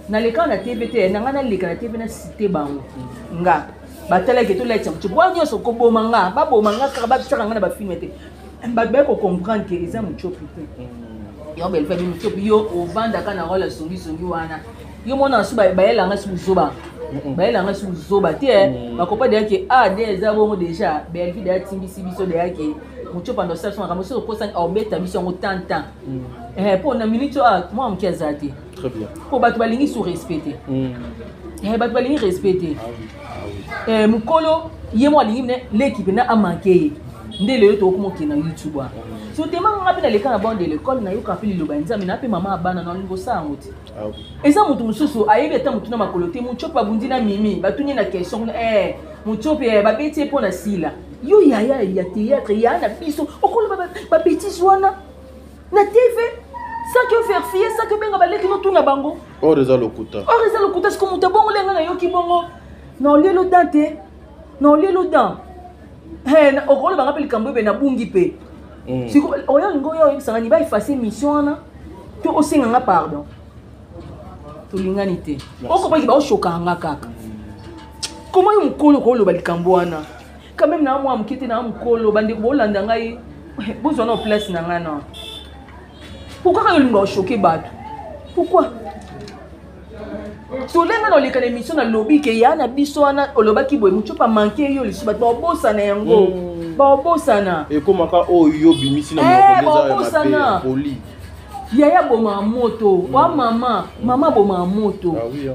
Naleka na TV te, na ngai naleka na TV na cité bango. Nga batalaki tolakisa mutiopi wana nyonso koboma nga, baboma nga kaka, batiaka nga na bafilme te. Bato baye kocomprendre ke eza mutiopi te. Yango belva bi mutiopi, yo ovandaka na role ya songisongi wana, yo mona su bayelanga su buzoba, bayelanga su buzoba te. Bakopa deya ke a de eza bongo déjà. Belvi deya atimbisi biso deya ke mutiopi ando osala biso makambo soki okosani, aobeta biso yango tantan mpo na minute oyo mwana moke aza te. Mpo bato balingi su respect te, bato balingi respect te. Mokolo ye mo alingi ne leki mpena amanke ye. Nde lelo tokokoma okende na YouTube wana. So tema nga mpe naleka na bande de l'école, nayoka mpe liloba ya Nzambe na mpe mama ya bana, nalingi kosala yango te. Eza motu mosusu ayebi ata motu na makolo te. Mutiopi abundi na mimi, batuni na question kuna, mutiopi babeti ye mpo na sila. Yo yaya ya théâtre, yaya na biso, okoloba babétise wana na TV sans que vérifier, sans que benga baleki notuna bango? Or eza lokuta. Or eza lokuta. Siko moto abongo lenga nayoki bongo na olielo dan te, na olielo dan okolobanga mpe likambo ebe nabungi mpe. Siko oyo olingi oyo oyebisanga ni baefase émission wana to osenganga pardon, tolingani te. Okopaki baoshokanga nga kaka koma yo mokolo koloba likambo wana. Quand même na mwa moke te, na mokolo bandeko boolanda ngai. Bozwa na place na ngai na. Pourquoi kaka olinga ochoke bato? Pourquoi? Solenga na oleka na émission na lobi ke ya na biso wana olobaki boye mutshopi amanke yo lisusu bato baobosana yango hmm. Baobosana ekomaka oyo yo obimisi na eh, baobosana yaya bomaka moto hmm. Wa mama mama bomaka moto ah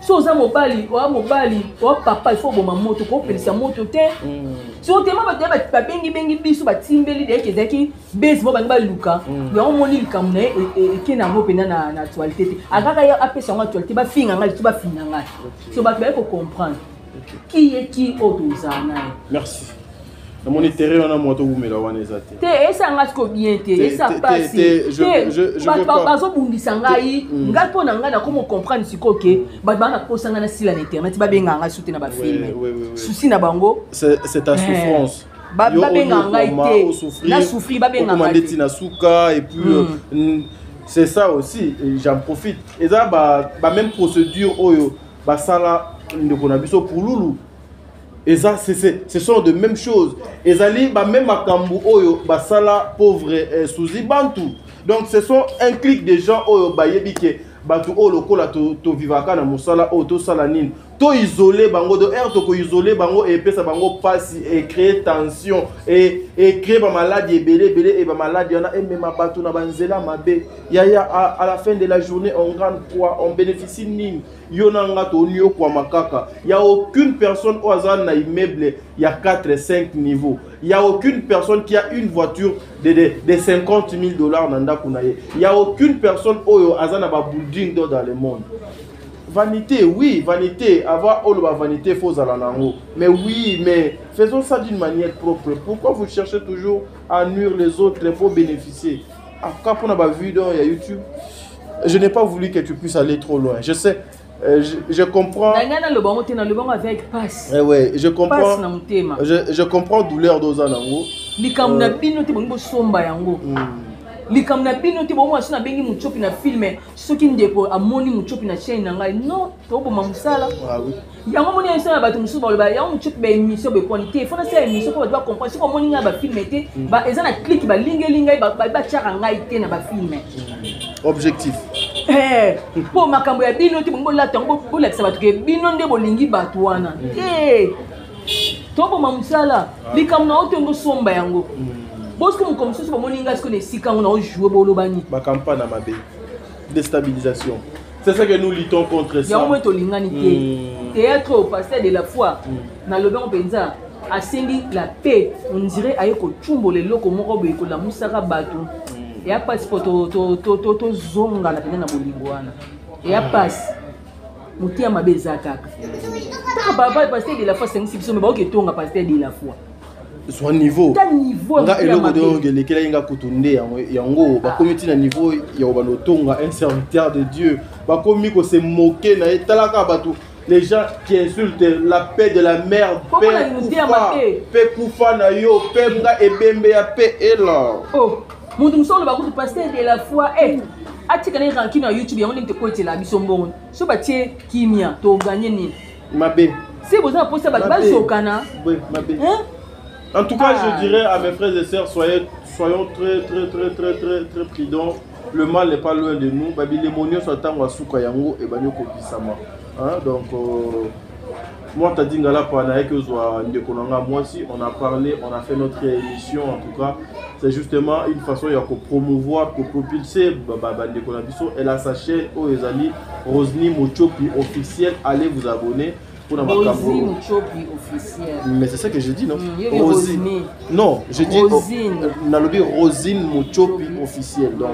so oza mobali oa mobali oa papa il faut oboma moto koopelisa moto te hmm. So tema bato ya babengibengi biso batimbeli deyeke ezalaki base mo bangi baluka mm. Yango omoni likambo na ye e, e, eke na yango mpenza na actualité te akaka ye apesa yango actualité bafinga ngai lisusu bafinga ngai so bato baye kocomprendre ki ye ki oyo tozala na ye. Merci. Namoni terrain wana mwa towumela wana eza te. Te esa ngai siko bien te esa pasi te bazobundisa ngai mm. Ngai mpo na ngai nakomi comprendre sikoyo ke bato baa na posa ngai nasila na internet babengaka ngai su te na bafilme susi na bango. C'est ta eh. souffrance. Babenga ngai te na souffrir babenga ngai ndeti na suka et puis mm. C'est ça aussi et j'en profite eza ba, ba même procédure oyo basala ndeko na biso pululu eza ce sont de mêmes choses ezali ba même makambo oyo basala pauvre eh, Suzy Bantu. Donc ce sont un clic de gens oyo bayebi ke bato oyo lokola tovivaka to na mosala oyo tosala nini toisole bango do ere tokoisole bango epesa bango mpasi ecree tension ecree bamaladi ebele ebele e bamaladi wana emema bato na banzela mabe yaya à la fin de la journée on gagne quoi? On bénéficie nini? Yo na nga toniokwama kaka. Ya aucune personne oyo aza na immeuble ya 4 5 niveau, ya aucune personne qui a une voiture de 50 000 $ na ndako na ye, ya aucune personne oyo aza na babuilding do dans le monde. Vanité, oui, vanité. Avoir oyo vanité faut ozala nango, mais oui, mais faisons ça d'une manière propre. Pourquoi vous cherchez toujours à nuire les autres pour bénéficier après mpona bavue donc ya YouTube? Je n'ai pas voulu que tu puisses aller trop loin. Je sais, je comprends. Na ngai naloba yango te, naloba yango avec passe. Eh ouais, je comprends. Passe na motema. Je comprends douleur doza nango. Likambo na bino te bongi bosomba yango. Likambo na bino te bomona so nabengi Mutiopi na film soki ndeko amoni Mutiopi na chaîne na ngai non toboma mosala. Ah oui. Yango moni émission ya bato mosusu baloba yango Mutiopi baémission boeponi te fo nasala émission mpo bato bacomprendre soki omoni ngai bafilme te eza na clique balingeli ngai batiaka ngai te na bafilme. Objectif. Mpo makambo ya bino te bongi bolata yango bolakisa bato ke bino nde bolingi bato wana te toboma mosala likambo na yo te bosomba yango bosiko moko mosusu bomoni ngai siko na esika yango na ojoue bolobani. Bacampagne ya mabe, déstabilisation, c'est ça que nous luttons contre ça. Yango moi tolingani te théâtre au pasteur de la foi nalobi yango mpenza asengi la paix, on dirait aye kotumbola eloko moko boye kolamusaka bato eya mpasi mpo tozongana mpenza na bolingo wana eya mpasi moteya mabe eza kaka taka baba pasteur de la foi asengisi biso me baoki etonga pasteur de la foi. Zwa niveau. Ta niveau. Nga eloko donc elekelaki nga kutu nde yango bakomi ntina niveau ya kobanda otonga un serviteur de Dieu bakomi kose moke na ye talaka bato, les gens qui insultent la paix de la merde kufa pe kufa na yo pe nga ebembe ya pe ela. Oh moto mosusu oloba kutu pasteur de la foi e atika na rancune na YouTube yango ndenge tokoetela biso mbongo so batie kimia toganye nini? Mabe. Se boza na mposa bato bazokana. Mabe. En tout cas, je dirais à mes frères et sœurs, soyez, soyons très, très, très, très, très, très prudents. Le mal n'est pas loin de nous. Babilembo nyonso ntango asuka yango ebandi okokisama. Hein? Donc, moi, Tadi Ngalapa, nayaki ozwa ndeko na nga mwasi, on a parlé, on a fait notre émission. En tout cas, c'est justement une façon ya promouvoir, propulser bandeko na biso. Elle a sa chaîne oyo ezali Rosny Mochopi officiel. Allez vous abonner. Rosie Muchopi officiel. Mais c'est ça que j'ai dit, non? Mmh, Rosine. Non, j'ai dit Rosine. Oh, nalobi Rosine Muchopi officiel. Donc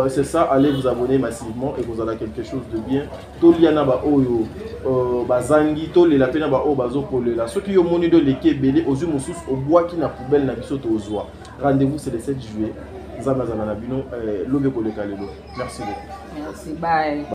c'est ça, allez vous abonner massivement et vous aurez quelque chose de bien. Tolia na ba oyo bazangi, tolela pe na ba oyo bazokolela. Soki yo moni do leke ebele ozwi mosusu obwaki na poubelle na biso tozwa. Rendez-vous, c'est le 7 juillet. Nzambe azala na bino lobi koleka lelo. Merci beaucoup. Merci, bye.